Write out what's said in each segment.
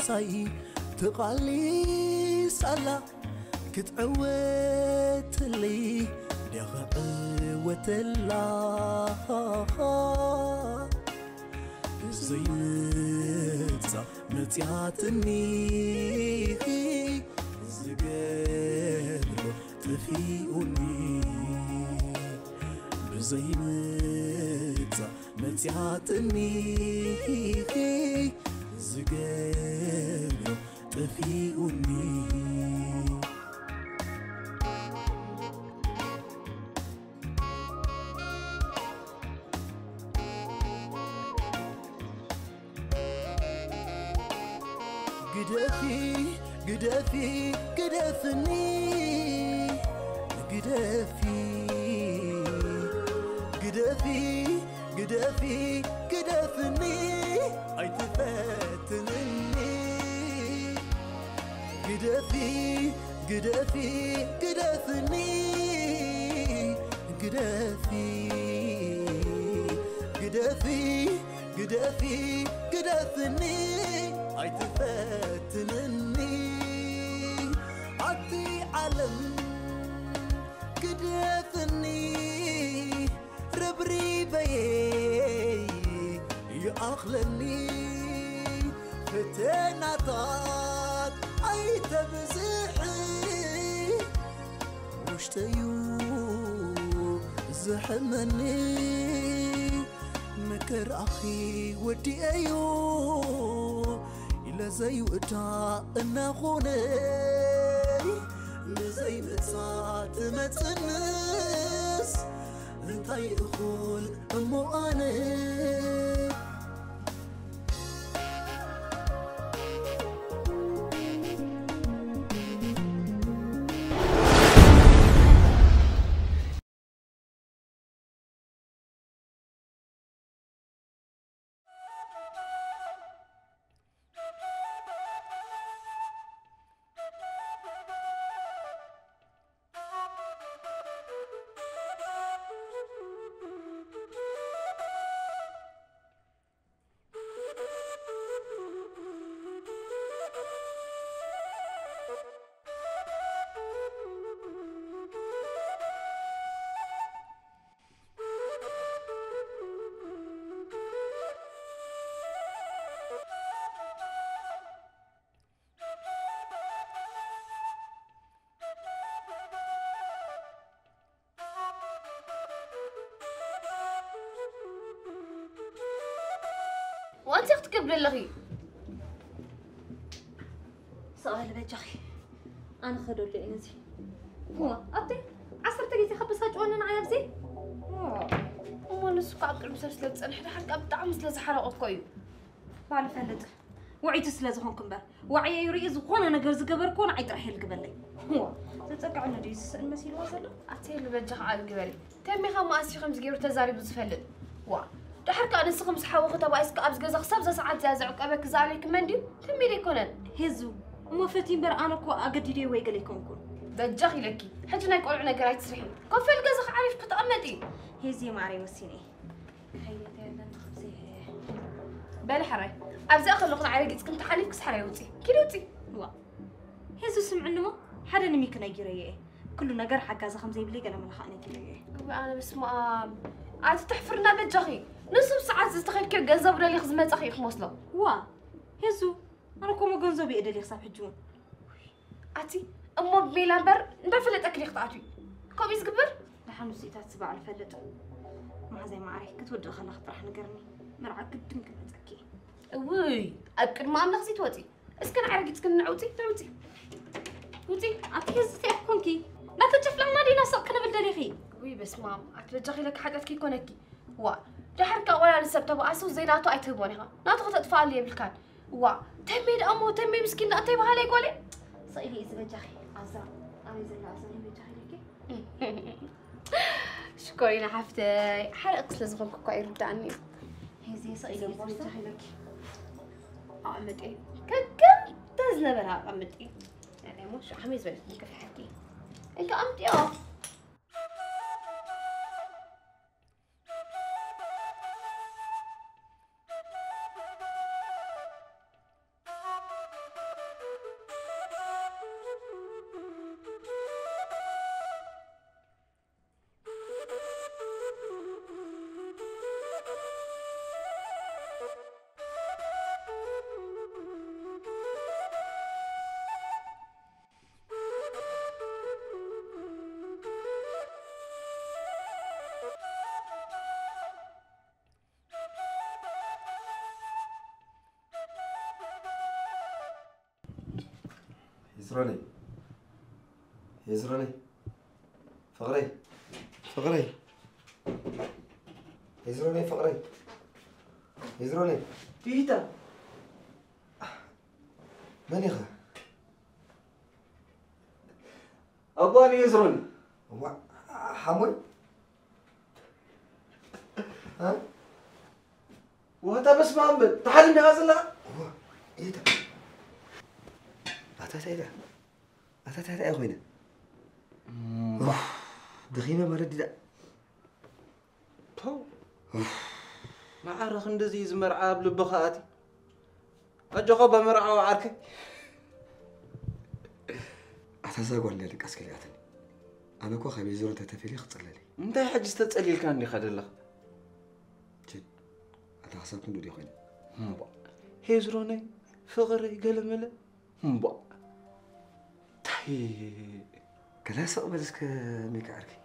ታይ ትቓሊስ ኣላ ክትዕወትለይ ደኽዕወተላ ዘይመጻ መጽያትኒ ዝገብሮ ጥፊኡኒ ብዘይመጻ መጽያትኒ ዝገብሮ ጠፊኡኒ ግደፊ ግደፊ ግደፍኒ ግደፊ ግደፊ ግደፊ ግደፍኒ ኣይትፈትንኒ ግደፊ ግደፊ ግደፍኒ ግደፊ ግደፊ ግደፊ ግደፍኒ ኣይትፈትንኒ ኣቲ ዓለም ግደፍኒ ርብሪበየይ ይኣኽለኒ ፈተናታት ኣይተብዝሒ ውሽጠዩ ዝሕመኒ ምክርኣኺ ወዲኤዮ ኢለ ዘይውእታ እናኾነ ንዘይመጻ ትመጽንስ እንታይ እኹል እሞ ኣነ ዋንተ ክትገብሪ ኣለኺ ሰብኣይ ልበጃኺ ኣነ ኸደሉ እየ ነዚ እዋ ኣቲ ዓሰርተ ግዜ ከበሳጭወኒ ንዓይ ኣብዚ እሞ ንሱ ከዓ ኣብ ቅድሚ ሰብ ስለ ዝፀንሐ ድሓር ከዓ ብጣዕሚ ስለ ዝሓረቆ እኮ እዩ ባል ፈልጥ ውዒቲ ስለ ዝኾንኩ እምበር ዋዕየይ ርኢ ዝኾነ ነገር ዝገበርክዎ ንዓይ ጥራሕ የልግበለይ እዋ ዘፀቅዐኒ ድዩ ዝስእን መሲልዎ ዘሎ ኣቲ ልበጃ ከዓ ግበሪ ተሜኻ መኣስ እዩ ከምዚ ገይሩ ተዛሪቡ ዝፈልጥ ዋ ድሓር ከዓ ንስኺ ምስ ሓወኺ ተባኢስኪ ኣብዚ ገዛ ክሳብ እዛ ሰዓት እዚኣ ዘዕቀበኪ ዝኣበየኪ መን ድዩ ተሜ ዶ ኣይኮነን ሄዙ እሞ ፈትዩ እምበር ኣነ እኮ ኣገዲደዮ ወይ ገለ ኣይኮንኩን በጃኺ ኢለኪ ሕጂ ናይ ቆልዑ ነገር ኣይትስርሒ ኮፍ በሊ ገዛኺ ዓሪፍኪ ተቐመጢ ሄዝየ ማዓረይ ወሲነ እየ ከይደ ተየለን ካብዚ በሊ ሕራይ ኣብዚኣ ከለኹ ንዓይ ረጊፅኪ እንተሓሊፍኪ ስሕራይ ውፂ ኪዲ ውፂ ዋ ሄዙ ስምዕኒ እሞ ሓደ ንሚኪ ነጊረዮ እየ ኩሉ ነገር ሓጋዚ ከም ዘይብለይ ገለ መለ ከዓ ነጊረዮ እየ እዋይ ኣነ በስመኣብ ኣቲ ተሕፍርና በጃኺ ንሱ ብሰዓት ዝተኸልክዮ ገንዘቡ ደሊኺ ዝመፃኺ እዩ ክመስሎ ዋ ሄዙ ኣነ እኮ እሞ ገንዘቡ እየ ደልየ ክሳብ ሕጂ እውን ኣቲ እሞ ብሜላ እምበር እንዳፈለጠኪ ዲኺ ትኣትዊ ከምኡ እዩ ዝግበር ደሓን ውፅኢታት ዝባዕሉ ፈልጥ መሓዛይ ማዓረይ ክትወድእ ከለኺ ጥራሕ ንገርኒ መርዓ ግድን ክመፀኪ እውይ ኣብ ቅድሚ ኣምላኽ ዘይትወፂ እስከ ንዓረጊት እስከ ንዕውፂ ንዕውፂ ውፂ ኣቲ ህዝቲ ኮንኪ ናተጨፍለቕና ዲና ሰቕ ክንብል ደሊኺ ውይ በስማም ኣቲ በጃኺ ኢለኪ ሓጢኣትኪ ይኮነኪ ዋ ደሓር ካብ ወላዲ ሰብ ተባኣሱ ዘይናቱ ኣይትህቦን ኢኻ ናቱ ከተጥፍኣሉ የብልካን ዋ ተሜ ደኣ እሞ ተሜ ምስኪን ደኣ እንታይ በሃላይ ጓለይ ሰኢለ እዩ ዝበጃኺ ኣዛ ኣበይ ዘላ ኣዛ ናይ በጃኺ ኢለኪ ሽኮሪና ሓፍተይ ሓረቂ ስለ ዝኾንኩ እኳ ይርዳእኒ እዩ ሄዜ ሰኢለ እዩ ዝበጃኺ ኢለኪ ኣቐምጢ ከከም ተዝነበረ ኣቐምጢ ያኔ ሞ ሽሓሚ ዝበለት ምክፍሐኪ እንካ ኣምጢኦ ሄዝሮነይ፣ ሄዝሮነይ፣ ፍቕረይ፣ ፍቕረይ፣ ሄዝሮነይ፣ ፍቕረይ፣ ሄዝሮነይ። ቲታ፣ መን ኢኻ? ኣቦ ሄዝሮን። እዋ፣ ሓሞይ? እ? ዋታ በስመ ኣብ በል። ተሓሊም ዲኻ ዘለኻ? እዋ፣ ኢታ። ኣታ እንታይ ኢላ? ኣታ እንታይ ኢላ ኮይነ? እምባ። ኡፍ፣ ደኺመ ማለት ዲዳ። ፖው። ኡፍ። መዓረ ክንድዚ ዝመርዓ ኣብ ልብኻ ኣትዩ። ኣጆኻ በመርዓዊ ዓርከይ። ኣታ እዛ ጓል እንድያ ድቃስ ከሊኣትኒ። ኣነ እኮ ካብ ሄዝሮን ተተፈልየ ክጽለል እየ። እንታይ ሕጂ ዝተጸሊልካ እንዲኻ ዘለኻ? ችድ፣ ኣታ ሓሳብ ክንዱ ድዩ ኮይነ? እምባ። ሄዝሮነይ፣ ፍቕረይ፣ ገለመለ። እምባ። ታይ። ከላ ስቕ በል እስከ ሚካ ዓርከይ።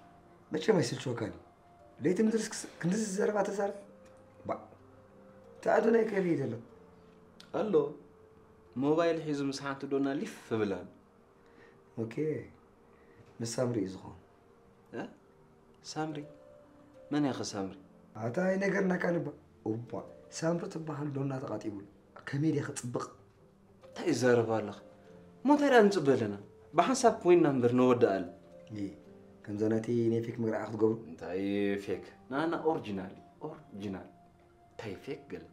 መቸም ኣይስልችወካን እዩ። ለይቲ ምድርስ ክስ-፣ ክንድዚ ዘረባ ተዛረብ። ባ። እቲ ኣዶናይ ከይበይ ዘሎ? ኣሎ። ሞባይል ሒዙ ምስ ሓንቲ ዶና ሊፍ ይብል ኣሎ። ኦኬ። ምስ ሳምሪ እዩ ዝኸውን። እ? ሳምሪ? መን እያ ኸ ሳምሪ? ኣታ ኣይነገርናካን እባ። እባ። ሳምሪ ትበሃል ዶና ተቓጢቡሉ። ከመይ ድያ ክጽብቕ? እንታይ ይዛረብ ኣለኻ? እሞ እንታይ ደኣ ንጽበ ኣለና? ብሓንሳብ ኮይንና እምበር ነወድኣሉ። ይ፣ ከምዛ ናተይ ናይ ፌክ መርዓ ክትገብሩ? እንታይ ፌክ? ናና ኦሪጂናል እዩ፣ ኦሪጂናል። እንታይ ፌክ ገለ?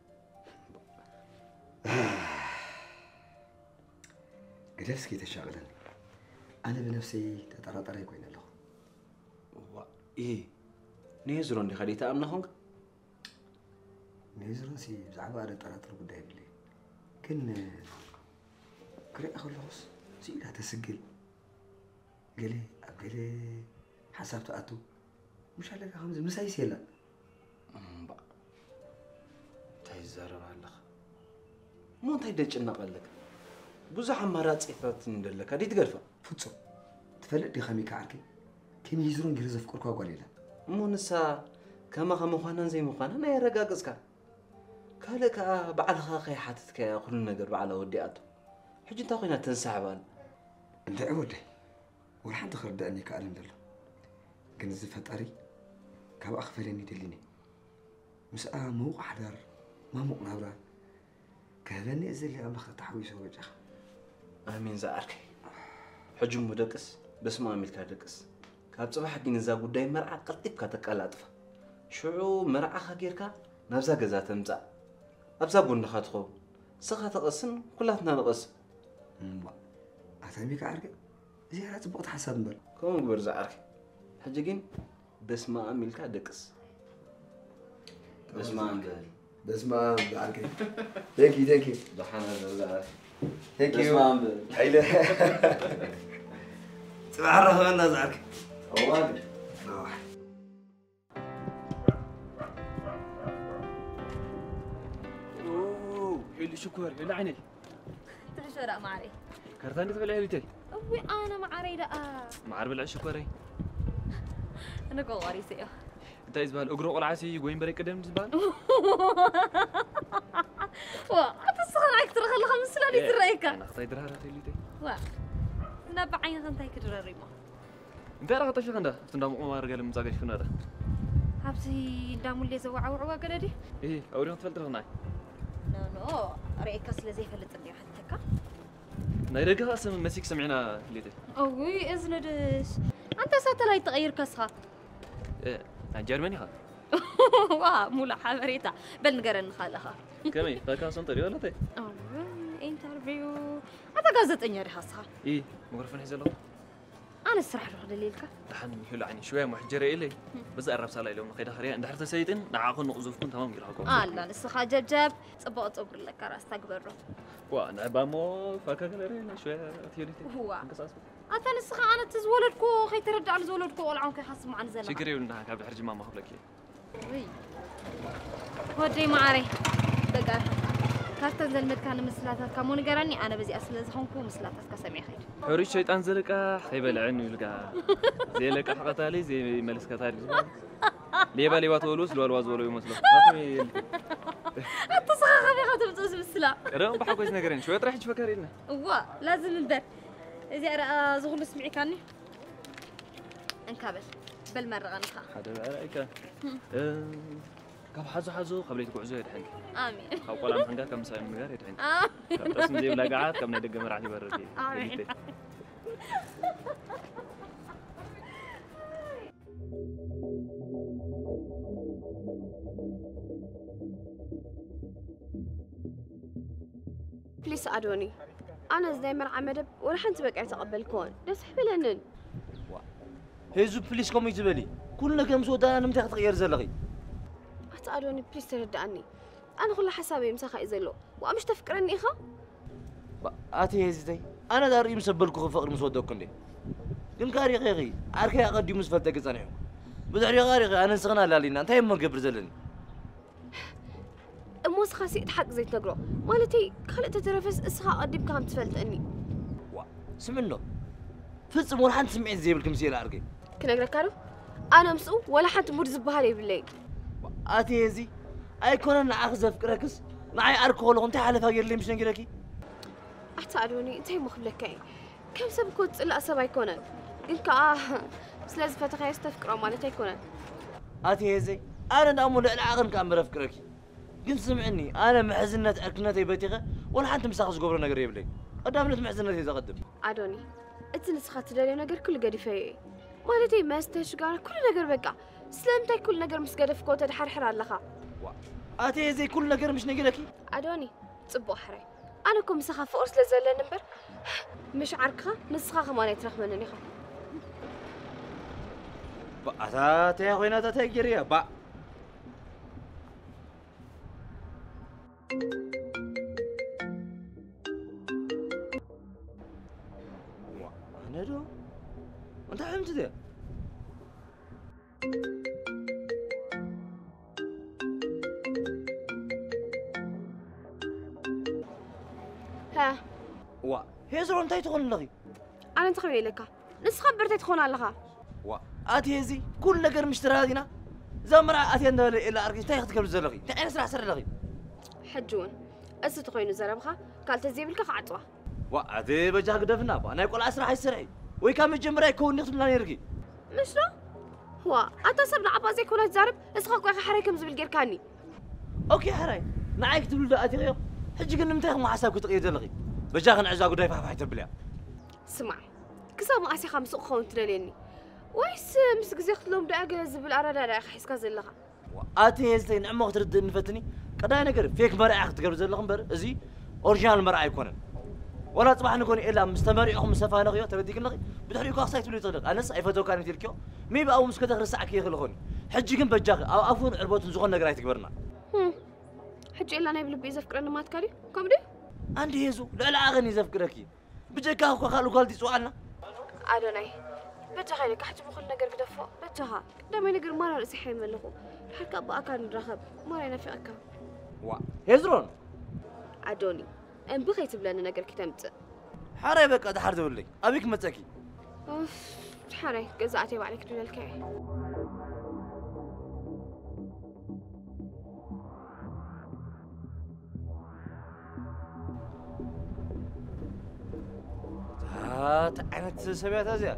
ግደፍ እስኪ ተሻቕለኒ። ኣነ ብነፍሰይ ተጠራጣሪ ኮይነ ኣለኹ። እዋ፣ ይ፣ ንሄዝሮ እንዲኻ ደይትኣምና ኾንካ? ንሄዝሮንሲ ብዛዕባ ዘጠራጥር ጉዳይ የብለይን። ግን ክሪኣ ከለኹስ ስኢላ ተስግል። ገለ ኣብ ገለ ሓሳብ ትኣቱ። ምሽ ኣለካ ከምዚ ምሳይስ የላን። እምባ። እንታይ ይዛረብ ኣለኻ? እሞ እንታይ ደጭነቕ ኣለካ? ብዙሕ ኣማራጺታት እንደለካ ደይትገድፋ? ፍጹም። ትፈልጥ ዲኻ ሚካ ዓርከይ? ከም ሄዝሮን ገይረ ዘፍቀርኳ ጓል የላን። እሞ ንሳ ከማኻ ምዃናን ዘይምዃናን ኣየረጋገጽካን። ካልእ ከኣ ባዕልኻ ከይሓተትካያ ኩሉ ነገር ባዕላ ወዲኣቶ። ሕጂ እንታይ ኮይና ተንሳሕብ ኣላ? እንድዒ ወደይ፣ ወላ ሓንቲ ክርድኣኒ ኣይከኣለን ዘሎ። ግን እዚ ፈጣሪ ካብኣ ክፈልየኒ ይደሊኒ። ምስኣ ምዉቕ ሓዳር፣ ማሙቕ ናብራ ክህበኒ እየ ዘሊ ኣምላኽ ተተሓዊሱ በጃኻ። ኣሜን ዝዓርከይ። ሕጂ እሞ ደቅስ፣ በስመ ኣብ ኢልካ ደቅስ። ካብ ጽባሕ ግን እዛ ጉዳይ መርዓ ቀልጢፍካ ተቀላጥፋ። ሽዑ መርዓኻ ጌርካ ናብዛ ገዛ ተምጽኣ። ኣብዛ ጎንኻ ትኸውን። ንስኻ ትቐስን፣ ኩላትና ንቐስን። እምባ፣ ኣታ ሚካ ዓርከይ፣ እዚኣ ጽቡቕቲ ሓሳብ እምበር። ከምኡ ግበር ዝዓርከይ። ሕጂ ግን በስመ ኣብ ኢልካ ደቅስ። በስመ ኣብ በል። በስመ ኣብ ዝዓርከይ። Thank you, thank you። ደሓን በል ዝዓርከይ። Thank you። በስመ ኣብ በል። ኣይለ-፣ ጽባሕ ራኸበና ዝዓርከይ። እዋን። ኣዋ። ኦ፣ ሄሉ ሽኮር፣ ሄሉ ዓይነይ። ትሕሾ ደኣ ማዓረይ። ካርታ እንዴት በልዐ ሄሉተይ? እዊ ኣነ ማዓረይ ደኣ። ማዓር ብልዐ ሽኮረይ። እነ እኮ ቆሪሰዮ። እንታይ ዝበሃል እግሮ ቆልዓሲ ጎይን በረይ ቅደም ዝበሃል? ዋ፣ ኣቲ ንስኻ ንዓይ ክትርኢ ከለኻ ምስላ ድዩ ዝረኣየካ? ኣና ክታይ ድራራት ሄሉተይ? ዋ፣ እና ብዓይንኻ እንታይ ክድረር እሞ? እንታይ ደኣ ጠፊእካ እንዳ ኣብቲ እንዳ ሙቕ ማር ገለ ምጻእ ገዲፍክና ደኣ? ኣብቲ እንዳ ሙሌ ዘወዓውዕዋ ገለ ድዩ? እሂ፣ ኣብኡ ዲኻ ትፈልጥ ዲኻ ንዓይ? ኖ፣ ኖ፣ ርእየካ ስለ ዘይፈልጥ እንድየ ሕተካ። ናይ ደገ ኸኣ ሰም-፣ መሲክ ሰሚዕና ሌተ። እውይ፣ እዝኒ ድስ። ኣንታ ሳተላይት ተቐይርካ እስኻ? እ፣ ናይ ጀርመን ኢኻ? ዋ፣ ሙሉእ ሓበሬታ። በል ንገረኒ ካልእኻ። ከመይ፣ ኸካ ሰንጠር ይበለተይ? እውይ፣ ኢንተርቪው። ኣታ ጋዜጠኛ ዲኻ እስኻ? ኢ፣ ሚክሮፎን ሒዘ ኣለኹ። ኣነ ስራሕ ዶ ክደልየልካ? ደሓን ይሁሉ ዓይኒ ሽወያ እሞ ሕጂ ርእየለይ። በዛ ኣራብ ሳላ ኢሎም ንኸይዳ ኸሪያ እንድሕር ተሰይጥን ንዓኹን ንቕዙፍኩን ተማም ጌርካ ክገብር። ኣላ ንስኻ ጀብጀብ ጽቡቕ ጸጉሪ ኣለካ ራስታ ግበሮ። ዋ ንዕባ እሞ ፋካ ገለ ርእየለይ ሽወያ ትየሊቲ። እዋ። እንቀሳቀስ። ኣታ ንስኻ ኣነ እቲ ዝወለድኩ ከይተረዳእኒ ዝወለድኩ ቆልዓ እውን ከይሓስብ መዓኒ ዘላ። ሽግር የብልና ካብ ድሕሪ ጅማማ ክብለኪ። ውይ። ወደይ መዓረይ። በቃ ካብተን ዘልመድካኒ ምስላታትካ እሞ ንገረኒ፣ ኣነ በዚኣ ስለ ዝኾንኩ ምስላታትካ ሰሚዐ ኸይድ። ሕሩጭ ሸይጣን ዝልቃሕ ከይበልዐኒ ይብልካ። ዘይለቃሕ ቀታሊ ዘይመልስ ቀታሊ ዝበሃል። ሌባ ሌባ ተበልዎስ ልዋልዋ ዝበሎ ይመስሎ። ኣቱም ይልኩ። ኣታ ስኻ ከመይ ኢኻ ተምጽኦ ዝምስላ? ቀደም ብሓጎስ ነገረኒ። ሽወ ጥራሕ ሕጂ ፈከር ኢልና። እዋ፣ ላዝም እምበር። እዚኣ ረኣ ዝኹሉ ስምዒካኒ እንካበል በል መረቐኒ ኸዓ ሓደ ብዕራይ ከ እ፣ ካብ ሓዞ ሓዞ ካብ ለይቲ ጉዕዞ የድሕን ኣሜን ካብ ቆልዓ ምሕንጋር ካብ ምሳይ ምምጋር የድሕን ኣሜን ካብ ጠስሚ ዘይብላ ገዓት ካብ ናይ ደገ መራሕቲ ይበርድ እዩ ኣሜን። ፕሊስ ኣዶኒ፣ ኣነ እዚ ናይ መርዓ መደብ ወላ ሓንቲ በቃ ኣይተቐበልክዎን። ደስ ኣይበለንን። ሄዙ ፕሊስ ከምኡ ይትበሊ። ኩሉ ነገር ምስ ወዳእና ንምንታይ ክትቕየር ዘለኺ? ኣቲ ኣዶኒ ፕሊስ ተረድኣኒ። ኣነ ኩሉ ሓሳበይ ምሳኻ እዩ ዘሎ። ዋእ ምሽ ተፍቅረኒ ኢኻ? ኣቲ ሄዚተይ ኣነ ዳር እዩ ምስ ኣበልኩኺ ፍቕሪ ምስ ወደኩ እንዴ? ግን ካሪኸኺ ዓርከይ ኣቐዲሙ ዝፈልጠኪ ጸኒሑ። ብድሕሪኡ ቃሪኸ ኣነ ንስኽን ኣላሊና እንታይ እሞ ንገብር ዘለኒ? እሞ እስኻ ሲ እቲ ሓቂ ዘይትነግሮ ማለተይ ካልእ ተተረፈስ እስኻ ኣቐዲምካ ከም ትፈልጠኒ። ዋ ስምኖ ፍጽም ወላ ሓንቲ ስምዒት ዘይብልኪ ምስ ኢላ ኣርገይ። ክነግረካ ዶ? ኣነ ምስኡ ወላ ሓንቲ ሙድ ዝበሃል የብለይ። ኣቲ እዚ ኣይኮነን ንዓኺ ዘፍቅረክስ ንዓይ ዓርኩ ከለኹ እንታይ ሓለፋ ገይርለይ ምስ ነጊረኪ? ኣታ ኣዶኒ እንታይ እሞ ክብለካ እየ? ከም ሰብ እኮ ዝጽላእ ሰብ ኣይኮነን። ግን ከኣ ስለ ዝፈተኻዮ ዝተፍቅሮ ማለት ኣይኮነን። ኣቲ ሄዘይ ኣነ ደኣ እሞ ልዕሊ ዓቕን ከኣ እምበር ኣፍቅረኪ። ግን ስምዕኒ ኣነ ምሕዝነት ዕርክነተይ በቲኸ ወላ ሓንቲ ምሳኺ ዝገብሮ ነገር የብለይ። ቀዳምነት ምሕዝነተይ ዘቐድም። ኣዶኒ እቲ ንስኻ ትደልዮ ነገር ኩሉ ገዲፈዮ እየ። ማለተይ መስተ ሽጋራ ኩሉ ነገር በቃ። ስለምንታይ ኩሉ ነገር ምስ ገደፍክዎ ተድሓርሕር ኣለኻ? ኣቲ ሄዘይ ኩሉ ነገር ምሽ ነጊረኪ። ኣዶኒ ጽቡቕ ሕራይ ኣነ እኮ ምሳኻ ፍቕሪ ስለ ዘለኒ እምበር ምሽ ዓርክኻ ንስኻ ከማን ኣይትረኽበንን ኢኻ። ባእ ኣታ ተያ ኮይና እታ ታይ ገይረያ ባእ ኣነ ዶ እንታይ ሕምቲ ድያ ሀ ዋ ሄዝሮ እንታይ ትኾን ኣለኺ ኣነ እንታይ ኢለካ ንስኻ እምበር እንታይ ትኾን ኣለኻ ዋ ኣቲ ሄዚ ኩሉ ነገር ምሽ ተረዳዲና እዛ መርዓ ኣትያ እንዳበለ ኢላ ኣርጊ እንታይ ክትገብሪ ዘለኺ እንታይ ዓይነት ስራሕ ስራሕ ኣለኺ ሕጂ እውን እዚ ተኾይኑ ዘረብኻ ካልተ ዘይብልካ ክዓጽዋ ዋ ኣቲ በጃ ግደፍና ባ ናይ ቆልዓ ስራሕ ኣይሰርሒ ወይ ካብ መጀመርያ ይከውን ክትብላ ነይርኪ ምሽ ዶ ዋ ኣታ ሰብ ንዓባ ዘይኮነ ትዛረብ እስኻ ቆይኻ ሕራይ ከም ዝብል ጌርካኒ ኦኬ ሕራይ ንዓይ ክትብሉ ዶ ኣቲኽዮ ሕጂ ግን ንምንታይ ከም ሓሳብ ክትቕይር ዘለኺ በጃ ክንዕዛ ጉዳይ ፋሕፋሕ ተብልያ ስማዕ ክሳብ መዓስ ኢኻ ምስኡ ክኸውን ትደልየኒ ወይስ ምስ ግዜ ክትለምዶ እያ ገለ ዝብል ኣረዳድኣ ኢኻ ሒዝካ ዘለኻ ኣቲ ሄዝተይ ንዕሞ ክትርድእ ንፈትኒ ቀዳይ ነገር ፌክ መርዓ ክትገብር ዘለኹ እምበር እዚ ኦሪጂናል መርዓ ኣይኮነን ወላ ፅባሕ ንኮን ኤላ ምስ ተመሪዕኹም ምስ ተፋነኽዮ ተረዲክለኺ ብድሕሪኡ ኳ ክሳይ ትብሉ ትኽእል ኣነስ ኣይፈተውካን ትልክዮ ሜቢ ኣብኡ ምስ ከተ ክርስዓኪ ይኽእል ኾን ሕጂ ግን በጃኺ ኣብ ኣፉን ዕርበቱን ዝኾን ነገር ኣይትግበርና ሕጂ ኤላ ናይ ብልቢ እዩ ዘፍቅረኒ ማትካ ድዩ ከምኡ ድዩ ኣንዲ ሄዙ ልዕሊ ዓቐን እዩ ዘፍቅረኪ ብጀካ እኳ ካልእ ጓል ትፅውዓልና ኣዶናይ በጃኻ ኢለካ ሕጂ ብኩሉ ነገር ግደፎ በጃኻ ቀዳማይ ነገር ማራ ርእሲ ሓይመ ኣለኹ ድሓርካ ብኣካል ንራኸብ ማራ ይናፊቐካ ዋ ሄዝሮን ኣዶኒ እምቢ ከይትብለኒ ነገር ክተምፅእ ሓራይ በቃ ድሓር ዘብለይ ኣበይ ክመፀኪ ሓራይ ገዛእተይ ባዕለይ ክድለልካ እየ እንታይ ዓይነት ሰብያታ እዚኣ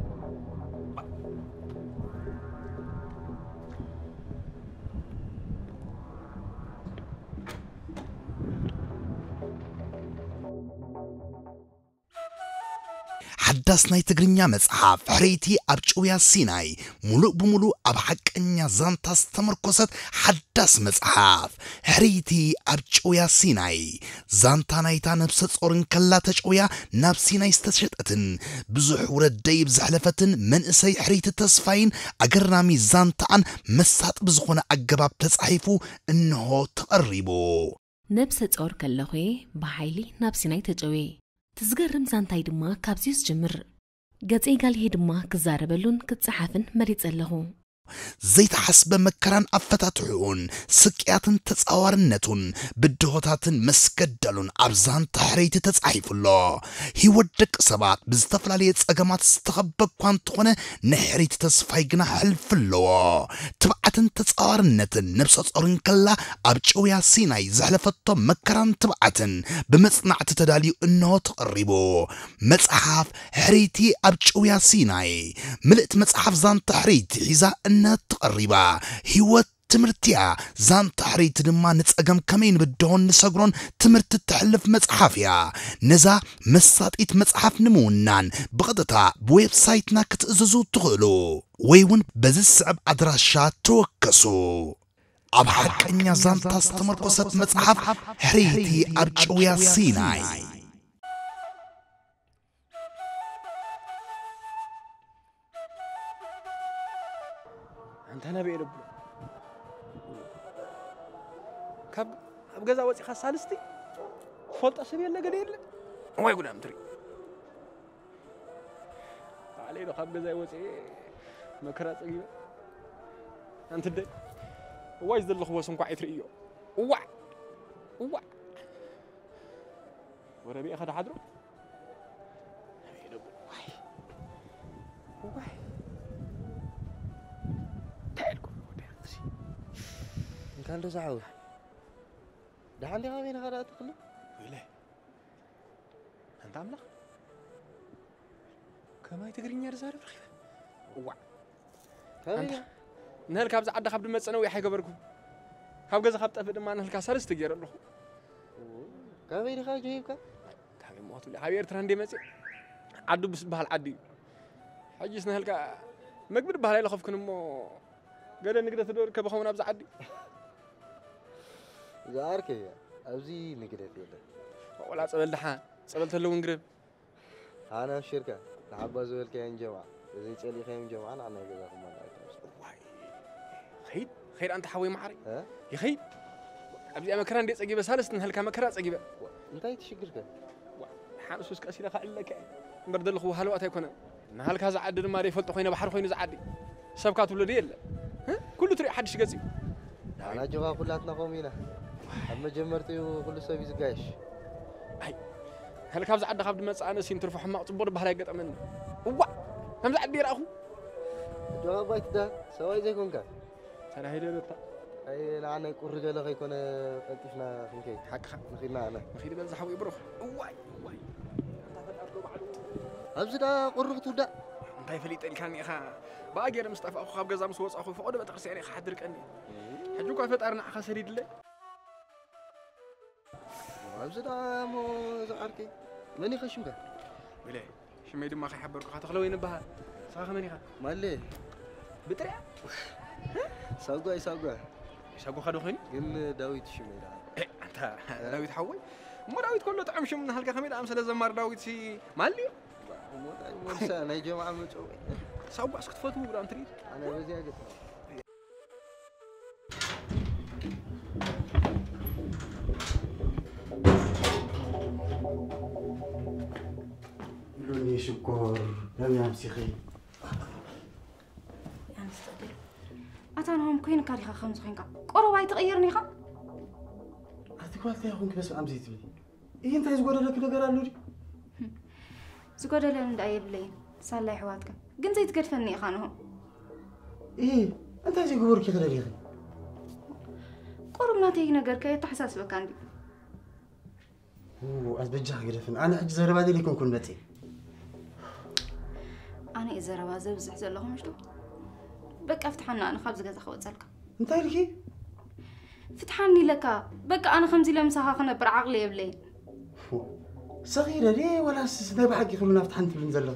ሓዳስ ናይ ትግርኛ መጽሓፍ ሕርይቲ ኣብ ጭውያ ሲናይ፣ ሙሉእ ብሙሉእ ኣብ ሓቀኛ ዛንታ ዝተመርኮሰት ሓዳስ መጽሓፍ። ሕርይቲ ኣብ ጭውያ ሲናይ፣ ዛንታ ናይታ ነብሰ ጾር እንከላ ተጨውያ ናብ ሲናይ ዝተሸጠትን ብዙሕ ውረድ ደይብ ዘሕለፈትን መንእሰይ ሕርይቲ ተስፋይን ኣገራሚ ዛንታኣን መሳጢ ብዝኾነ ኣገባብ ተጻሒፉ እንሆ ተቐሪቡ። ነብሰ ጾር ከለኹ'የ ብሓይሊ ናብ ሲናይ ተጨውየ። እቲ ዝገርም ዛንታይ ድማ ካብዚ'ዩ ዝጅምር። ገጸይ ጋልሄ ድማ ክዛረበሉን ክጸሓፍን መሪጸ ኣለኹ። ዘይተሓስበ መከራን ኣፈታትሕኡን፣ ስቅያትን ተጻዋርነቱን፣ ብድሆታትን መስገደሉን ኣብ ዛንታ ሕርይቲ ተጻሒፉ ኣሎ። ህይወት ደቂ ሰባት ብዝተፈላለየ ጸገማት ዝተኸበ እኳ እንተኾነ፣ ናይ ሕርይቲ ተስፋይ ግና ሕልፊ ኣለዎ። ትብዓ ትብዓትን ተጻዋርነትን ነብሰ ጾር እንከላ ኣብ ጭውያ ሲናይ ዘሕለፈቶ መከራን ትብዓትን ብመጽናዕቲ ተዳልዩ እንሆ ተቐሪቡ። መጽሓፍ ሕርይቲ ኣብ ጭውያ ሲናይ። ምልእቲ መጽሓፍ ዛንታ ሕርይቲ ሒዛ እንሆ ተቐሪባ። ህይወት ትምህርቲያ። ዛንታ ሕርይቲ ድማ ንጸገም ከመይ ንብድሆን ንሰግሮን ትምህርቲ እተሕልፍ መጽሓፍ እያ። ነዛ መሳጢት መጽሓፍ ንምውናን ብቐጥታ ብዌብሳይትና ክትእዝዙ ትኽእሉ ወይ እውን በዚ ዝስዕብ ኣድራሻ ተወከሱ። ኣብ ሓቀኛ ዛንታ ዝተመርኮሰት መጽሓፍ ሕርይቲ ኣብ ጭውያ ሲናይ። ኣንታ ናበይ የለብሎ? ካብ ኣብ ገዛ ወፂኻ ሳልስቲ ትፈልጦ ሰብ የለ ገለ የለ። እዋይ ጉዳም ትርኢ። ባዕለይ ዶ ካብ ገዛይ ወፅኤ መከራ ፀጊበ። ኣንቲ ደይ እዋይ ዘለኽዎስ እንኳዕ ይትርእዮ። እዋዕ እዋዕ ወረቢኤ ከዳ ሓድሮ። ኣበይ ነብሎ? ዋይ። ዋይ። እንታይ ኢልኩም ወዲያ እዚ? እንካ እንዶ ዝዓው። ደሓን ዲኻ በይንኻ ደኣ ትኽሉ? ወይለ። ኣንታ ኣምላኽ። ከማይ ትግርኛ ዝዛረብ ረኺበ። እዋዕ። ከመይ ኣንታ፣ ኢኻ? ንህል ካብዚ ዓዲ ካብ ድመጽእ ነዊሕ ኣይገበርኩን። ካብ ገዛ ካብ ጠፍእ ድማ ንህልካ ሳልስቲ ገይረ ኣለኹ። ከመይ ዲኻ ጀሂብካ? ካበይ እሞ ክትብሊ፣ ካብ ኤርትራ እንደ መጽእ ዓዲ ብስ ዝበሃል ዓዲ እዩ። ሕጂስ ንህልካ መግቢ ድበሃል ኣይለኸፍኩን እሞ ገለ ንግደት ዶ ይርከብ ይኸውን ኣብዚ ዓዲ? ዝኣርከ እያ፣ ኣብዚ ንግደት የለን። ወላ ጸበል ደሓ፣ ጸበል ተለውን ግረብ። ኣነ ኣብሽርካ፣ ንሓባ ዝበልካዮን ጀምዓ፣ ተዘይጸሊእካዮም ጀምዓ ንዓና ገዛኹም ኣላእካ። ዋይ፣ ኸይድ፣ ኸይድ ኣንታ ሓወይ መዓረይ። እ? ይኸይድ። ኣብዚኣ መከራ እንደ ጸጊበ፣ ሳልስቲ ንህልካ መከራ ጸጊበ። እንታይ ትሽግርከ? ዋ፣ ሓንሱስ ቀስ ኢለ ከዕልለካ እየ። እምበር ዘለኹ ሃለዋት ኣይኮነን። ንሃልካ ዝዓዲ ድማ ዘይፈልጦ ኮይነ ባሕሪ ኮይኑ ዝዓዲ። ሰብካ ትብሎ ድዩ የለ? እ? ኩሉ ትሪኦ ሓድሽ ገጽ እዩ። ኣና ጆኻ ኩላትና ከምኡ ኢና። ኣብ መጀመርትኡ ኩሉ ሰብ እዩ ዝጋየሽ። ኣይ፣ ሃልካ ኣብዚ ዓዲ ካብ ድመጽእ ኣነስ ይንትርፎ ሕማቕ ጽቡቕ ድበሃል ኣይገጠመኒ። እዋእ፣ ከምዚ ዓዲ ይረኣኹ። ጆኻ ባይትዳ ሰብኣይ ዘይኮንካ። ተናሂደ ዶ እታ? ኣይ፣ ንዓናይ ቁሪ ገለ ከይኮነ ቀልጢፍና ክንከይድ። ሓቅኻ። ንኺድና ኣነ። ንኺድ በል ዝሓወይ ብሩኽ። እዋይ፣ እዋይ። ኣንታ ፈጣሪ ዶ ባዕሉ። ኣብዚ ደኣ ቁሪ ክትውዳእ። እንታይ ፈሊጠ ኢልካኒ ኢኻ? ብኣ ገይረ ምስ ጠፋእኹ፣ ካብ ገዛ ምስ ወጻእኹ፣ ፈቐዶ ቤተክርስትያን ኢኻ ሓድር ቀኒ። ሕጂ እኳ ፈጣሪ ንዓኻ ሰዲድለ። ኣብዚ ደኣ እሞ ዝዓርከይ፣ መን ኢኻ ሽምካ? ኢለ ሽመይ ድማ ከይሓበርኩኻ ተኽለወይኒ እበሃል። ንስኻ ከመን ኢኻ? ማሌ። ብጥሪያ? ሳጓ፣ ሳጓ። ሳጓኻ ዶ ኾይኑ? ግን ዳዊት ሽመይ ደኣ። ኤ፣ ኣንታ ዳዊት ሓወይ። እሞ ዳዊት ከሎ ጥዑም ሽም እናሃልካ ከመይ ደኣ ኣምሰለ ዘማሪ ዳዊት ሲ ማሊ? እሞ ታይ ሞልሳ ናይ ጀምዓ መጸውዒ። ሳጓስ ክትፈትዉ ግዳም ትርኢ? ኣነ በዚያ ገጽ። ሎሚ ሽኮር፣ ሎሚ ኣምሲኺ። ኣንስቲ፣ ኣታ ናሆም ኮይንካ ዲኻ ከምዚ ኮይንካ? ቆረባ ኣይትቕይርን ኢኻ? ኣቲ ጓል እንታይ ይኹንኪ በስመ ኣብ ዘይትብሊ? ይህ እንታይ ዝጎደለኪ ነገር ኣሎ ድዩ? ዝጎደለን እንዳ የብለይን፣ ሳላ ኣሕዋትካ። ግን ዘይትገድፈኒ ኢኻ ንሆ። ይህ እንታይ ዘይገበርኪ ክደሊኺ? ቁሩብ ናተይ ነገርካ የተሓሳስበካ እንዲ። ው፣ ኣዝበጃ ክግደፍን። ኣነ ሕጂ ዘረባ ደሊ ኮንኩን መጺ። ኣነ እየ ዘረባ ዘብዝሕ ዘለኹ ምሽቱ። በቃ ፍትሓና፣ ኣነ ካብዚ ገዛ ክወጸልካ። እንታይ ኢልኪ? ፍትሓኒ ኢለካ። በቃ ኣነ ከምዚ ኢለ ምሳኻ ክነብር ዓቕሊ የብለይን። ው፣ ሰኺረ ድየ ወላስ ናይ ብሓቂ ኩሉ ናብ ፍትሓኒ ትብልን ዘለኺ?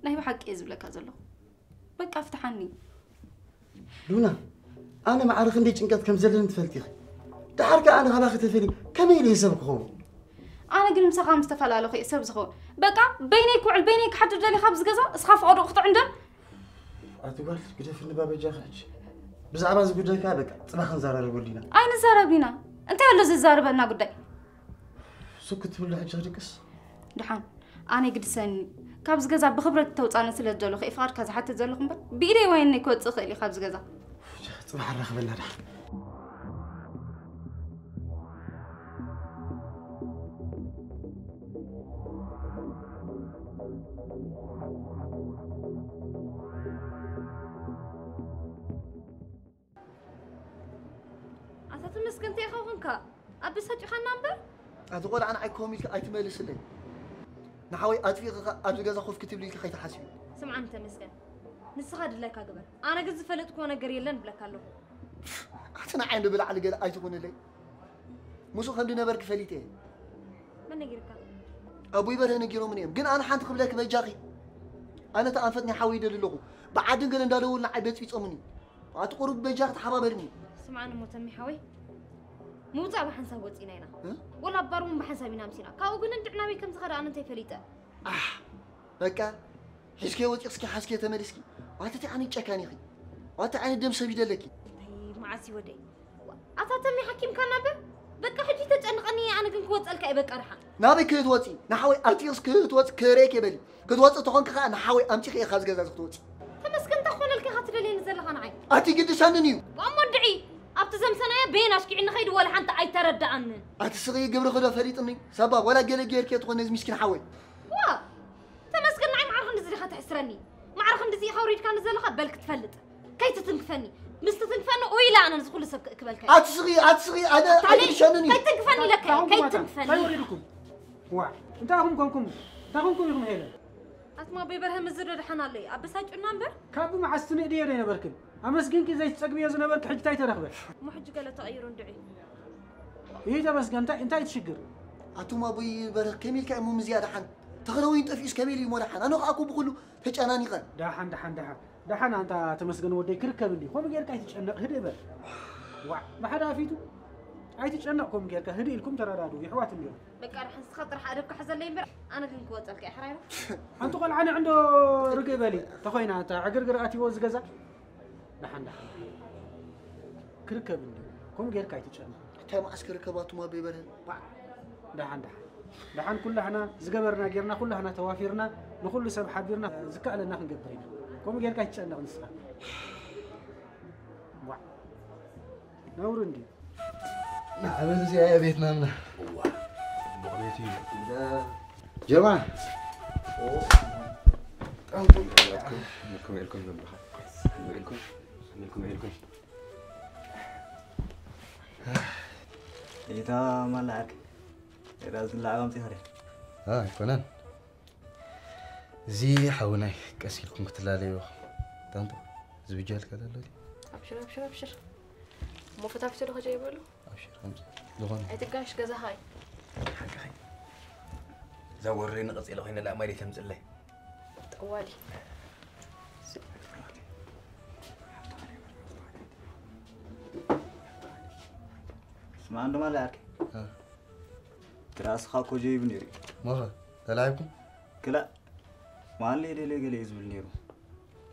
ናይ ብሓቂ እየ ዝብለካ ዘለኹ። በቃ ፍትሓኒ። ሉና፣ ኣነ ማዕረ ክንደይ ጭንቀት ከም ዘለኒ ትፈልጢ ኢኺ። ደሓር ከኣ ኣነ ካባኺ ተፈልየ ከመይ ኢለ ሰብ ክኸውን? ኣነ ግን ምሳኻ ምስ ተፈላለኹ እየ ሰብ ዝኸውን። በቃ በይነይ ክውዕል በይነይ ክሓድር ደሊኻ ኣብዚ ገዛ እስኻ ፈቐዶ ክትዕንደር? ኣቲ ጓል ግደፍኒ ባበጃኺ ሕጂ። ብዛዕባ እዚ ጉዳይ ከኣ በቃ ጽባሕ ክንዘራረበሉ ኢና። ኣይንዛረብ ኢና። እንታይ ኣሎ ዘዛርበና ጉዳይ? ስክት ትብሊ ሕጂ ክድቅስ? ደሓን፣ ኣነ ግድሰኒ። ካብዚ ገዛ ብኽብረት ተውጻነ ስለ ዝደለኹ እየ ፍቓድካ ዝሓትት ዘለኹ እምበር፣ ብኢደይ ዋይነይ ክወጽእ እኽእል እየ ካብዚ ገዛ። ጽባሕ ኣራኽበና ደሓን። ትመስገን እንታይ ኸውን ከ? ኣበሳጭኻና እምበር። ኣቲ ቆልዓ ንዓይ ኮም ኢልካ ኣይትመልስለይ። ንሓወይ ኣጥፊእኻ ኣብዚ ገዛ ኮፍ ክትብል ኢልካ ከይትሓስቢ። ስምዓኒ ተመስገን፣ ንስኻ ድላይካ ግበር፣ ኣነ ግን ዝፈለጥክዎ ነገር የለን እብለካ ኣለኹ። ኣቲ ንዓይ ንብላዕሊ ገለ ኣይትኹንለይ። ምስኡ ከም ድነበርኪ ፈሊጠ እየ። መን ነጊርካ? ኣቦይ በርሀ ነጊሮምኒ እዮም፣ ግን ኣነ ሓንቲ ክብለኪ በጃኺ። ኣነ እቲ ኣንፈት ናይ ሓወይ ይደሊ ኣለኹ። ብዓድን ገለ እንዳደወሉ ንዓይ በጽቢጾምኒ። ኣቲ ቁሩብ በጃኺ ተሓባበርኒ። ስምዓኒ እሞ ተሚ ሓወይ፣ ምውጻእ ብሓንሳብ ወጺና ኢና። እ? ወላ ኣባር እውን ብሓንሳብ ኢና ኣምሲና። ካብኡ ግን እንድዕ ናበይ ከም ዝኸደ ኣነ እንታይ ፈሊጠ? ኣሕ፣ በቃ ሒዝኪ ወፂኽስኪ ሓዝኪ ተመሊስኪ። ዋተቲ ዓይነት ጨካን ኢኺ። ዋተ ዓይነት ደም ሰብ ይደለኪ። ኣይ፣ መዓስ እዩ ወደይ? ኣታ ተሚ ሓኪምካና በር? በቃ ሕጂ ተጨንቐኒ፣ ኣነ ግን ክወፀልካ እየ በቃ ደሓን። ናበይ ክትወፂ? ንሓወይ ኣርቲክስ ክትወፂ ክርእየኪ በሊ። ክትወፂ ተኾንኪ ከዓ ንሓወይ ኣምፂኺ ኢኻ ዝገዛ ክትወፂ። ተመስገን እንታይ ክኾነልካ ኢኻ ትደልየኒ ዘለኻ ንዓይ? ኣቲ ግድሰንን እዩ። እሞ እንድዒ ኣብቲ ዘምሰናዮ በየን ኣሽኪዒ ንኸይድ ወላ ሓንቲ ኣይተረድኣንን። ኣቲ ስኺ ግብርኺ ዶ ፈሊጥኒ? ሰባ ወላ ገለ ጌርኪ ትኾን ነዚ ምስኪን ሓወይ። ዋ! ተመስገን ንዓይ ማዕረ ክንድዚ ዲኻ ተሕስረኒ? ማዕረ ክንድዚ ኢኻ ኣውሪድካኒ ዘለኻ በል ክትፈልጥ። ከይትትንክፈኒ። ምስ ትትንክፈኒ ኡይ ኢለ ኣነ ንዚ ኩሉ ሰብ ክእክበልካ እየ። ኣቲ ስኺ ኣቲ ስኺ ኣነ ኣታሊ ኣይግድሸንን እዩ። ከይትንክፈኒ ኢለካ እየ። እንታይ ኾንኩም ኣታ? ከይትንክፈኒ። እንታይ ወሪድኩም? ዋ፣ እንታይ ኢኹም ኮንኩም? እንታይ ኮንኩም ኢኹም ሄለን? ኣትማ በይበርሀ ምዝዶ ደሓን ኣሎ እዩ። ኣበሳጭና እምበር። ካብ መዓስ ትንእድዮ ዶ ኣይነበርክን? ኣመስግንኪ ዘይትጸግብዮ ዝነበርኪ ሕጂ እንታይ ተረኽበ? እሞ ሕጂ ገለ ተቐይሩ እንድዒ። ይህ ተመስገን እንታይ እንታይ ትሽግር? ኣቱም ኣቦይ በርህ ከመይ ኢልካ እሞ ምዝያ ደሓን? ተኽለ ወይን ጠፊኡስ ከመይ ኢሉ እሞ ደሓን? ኣነ ኸኣ እኮ ብኹሉ ተጨናኒቐ። ደሓን ደሓን ደሓን ደሓን ኣንታ ተመስገን ወደይ ክርከብ እንዲ። ከምኡ ጌርካ ኣይትጨነቕ ህድእ በል። ዋዕ ብሓደ ኣፊቱ ኣይትጨነቕ ከምኡ ጌርካ ህድእ ኢልኩም ተረዳድኡ ይሕዋት እንዲዮም። በቃ ደሓን ንስኻ ጥራሕ ኣደብካ ሕዘለይ እምበር ኣነ ግን ክወጸልካ እየ ሕራይ ዶ? ሓንቲ ቆልዓ ንዕንዶ ርግእ በሊ ተኾይና እታ ዕግርግር ኣትይዎ ዝገዛ። ደሓን ደሓን ክርከብ እንዲ ከምኡ ጌርካ ኣይትጨነቕ። እንታይ መዓስ ክርከብ ኣቱም ኣቦይ በርህ? ባዕ ደሓን ደሓን ደሓን ኩላህና ዝገበርና ጌርና ኩላህና ተዋፊርና ንኹሉ ሰብ ሓቢርና ዝከኣለና ክንገብር ኢና። ከምኡ ጌርካ ኣይትጨነቕ ንስኻ። ዋዕ ነውሪ እንዲ። ንዓመት እዚኣ እያ ቤትና ምና። እዋ፣ ጽቡቕ ቤት እዩ። ጀማ። ከመይ ኢልኩም፣ ከመይ ኢልኩም፣ ከመይ ኢልኩም፣ ከመይ ኢልኩም። ኢታ ማላ ዓርኪ። ኤራ ዝላዕ ኣምጺኻ ዲኻ? ኣይኮነን። እዚ ሓውናይ ቀስ ኢልኩም ክትላለዩ ኢኹም። ታንቶ፣ ዝብጃልካ ዘሎ ድዩ? ኣብሽር፣ ኣብሽር፣ ኣብሽር። እሞ ፈታፊቶ ዶ ከጃ ይበሉ? ኣብሽር፣ ከምዚ ዝኾነ። ኣይትጋሽ ገዛኻ እዩ። ሓቅኺ። እዛ ወረይ ንቐጺለ ኮይነ ላእ ማይ ተምጽለይ። ጠዋሊ። ስማ፣ እንዶ ማለ ዓርከይ። እ። ትራስኻ እኮ ጀይቡ ነይሩ እዩ። ሞኸ፣ ተላዒብኩም? ክላእ፣ ማለ የደልየ ገለ እዩ ዝብል ነይሩ።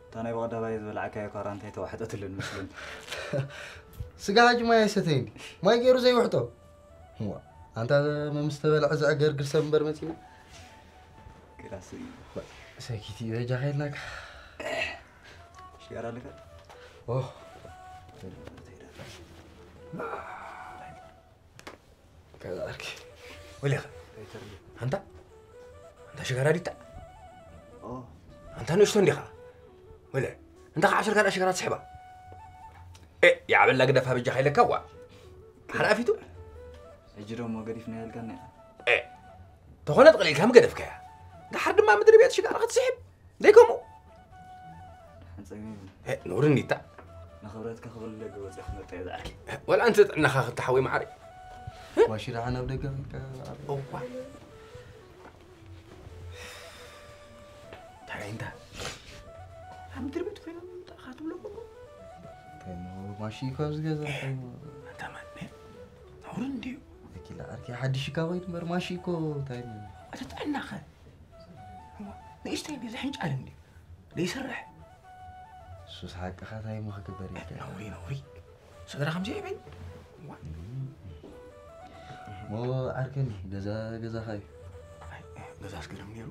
እታ ናይ ብቐዳማይ ዝበላዕካዮ ኳራንታይ ተዋሕጠትሉ ንመስለኒ። ስጋ ሓጂ ማይ ኣይሰተይ እንዲ? ማይ ገይሩ ዘይውሕጦ? እዋ፣ ኣንታ መምስ ተበልዐ ዘዕገርግር ሰብ እምበር መጺና። ክላስ እዩ። ሰኪቲ በጃኻ ኢልናካ። ሽጋራ ኣለካ? ኦ። ከዛ ዓርኪ። ወሊኻ? ኣንታ? ኣንታ ሽጋራ ዲታ? ኦ። ኣንታ ንእሽቶ እንዲኻ? ወለ፣ እንታ ከዓ ዓሰርተ ካልኣ ሽጋራ ትስሕባ? ኤ፣ ይዓበላ ግደፋ በጃኻ ኢለካ ዋ። ሓላፊቱ? ሕጂ ደሞ ገዲፍና ያልካና ኢኻ። ኤ፣ ተኾነ ጥቕሊልካ ምገደፍካያ። ደሓር ድማ ምድሪ ቤት ሽጋራ ክትስሕብ? ደይ ከምኡ? ሓንፀግ ይብሉ። ሄ፣ ኑር እንዲታ። ንኽብረትካ ክብል ደገ ወፂኣ ክመጣ እየ ዝዓርኪ። ወላ ኣንቲ ጥዕናኻ ክትሓወይ መዓረይ። ማሺ ደሓን ኣብ ደገ ኸድካ ኣብ እዋ። እንታይ እንዳ? ኣብ ምድሪ ቤት ኮይኖም ምምጣእኻ ትብሎ እኮ። እንታይ እሞ ማሺ እኮ ኣብዚ ገዛ እንታይ እሞ? ኣታ ማን? ነውሪ እንድዩ። ወኪል ዓርኪ ሓድሽ እካ ኮይኑ እምበር ማሺ እኮ እንታይ እሞ? ኣታ ጥዕናኸ? እዋ፣ ንእሽተይ እንድዩ ዝሕንጫል እንድዩ። ዘይሰርሕ። እሱስ ሓቅኻ እንታይ እሞ ክግበር እዩ? ነውሪ፣ ነውሪ። ስድራ ከምዚ ኣይበል። እዋ። እሞ ዓርከኒ፣ ገዛ ገዛኻ እዩ። ኣይ፣ ገዛ ኣስገርም ነይሩ።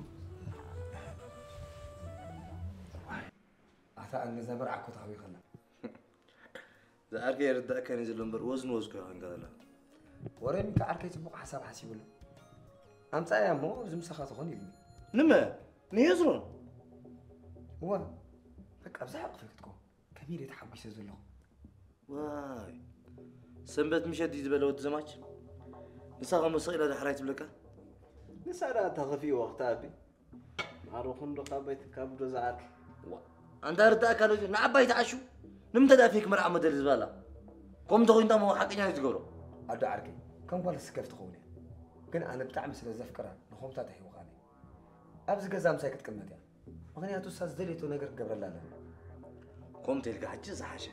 ኣታ ኣንገዛ መርዓ እኮ ተሃዊኸና። ዝዓርከይ የርድኣካን እዩ ዘሎ እምበር ወዝን ወዝ እኮ ኢኻ ንገረላ። ወረኒ ከዓርከይ ጽቡቕ ሓሳብ ሓሲቡሉ። ኣምጻእያ እሞ ኣብዚ ምሳኻ ትኾን ኢሉኒ። ንመ? ንሄዝሮን? እዋ፣ በቃ ብዛዕባ ክፈልጥኮ ከመይ ኢለ ተሓጒሰ ዘለኹ። ዋይ፣ ሰንበት ምሸት ድዩ ዝበለ ወዲ ዘማች? ንሳ ኸሞ ስቕ ኢላ ዳሕራይ ትብለካ? ንሳ ደኣ ተኸፊእዋ ክትኣቢ። ማዕረ ክንዶ ካብ ቤት ካብ ዶ ዝዓርኪ? ዋ፣ ኣንታ ርዳእካ ኣሎ፣ ንዓባይ ተዓሹ። ንምንታይ ደኣ ፌክ መርዓ ሞዴል ዝበላ? ከምኡ እንተኾይኑ እሞ ሓቀኛ እዩ ዝገብሮ። ኣዶ ዓርከይ፣ ከም ጓል ስከፍ ትኸውን እያ። ግን ኣነ ብጣዕሚ ስለ ዘፍቅራ ንኸምታ ተሒውኻኒ። ኣብዚ ገዛ ምሳይ ክትቅመጥ እያ። ምኽንያቱ እሳ ዝደልየቶ ነገር ክገብረላ ኣለኒ። ከምኡ ተልካ ሕጂ ዝሓሸ።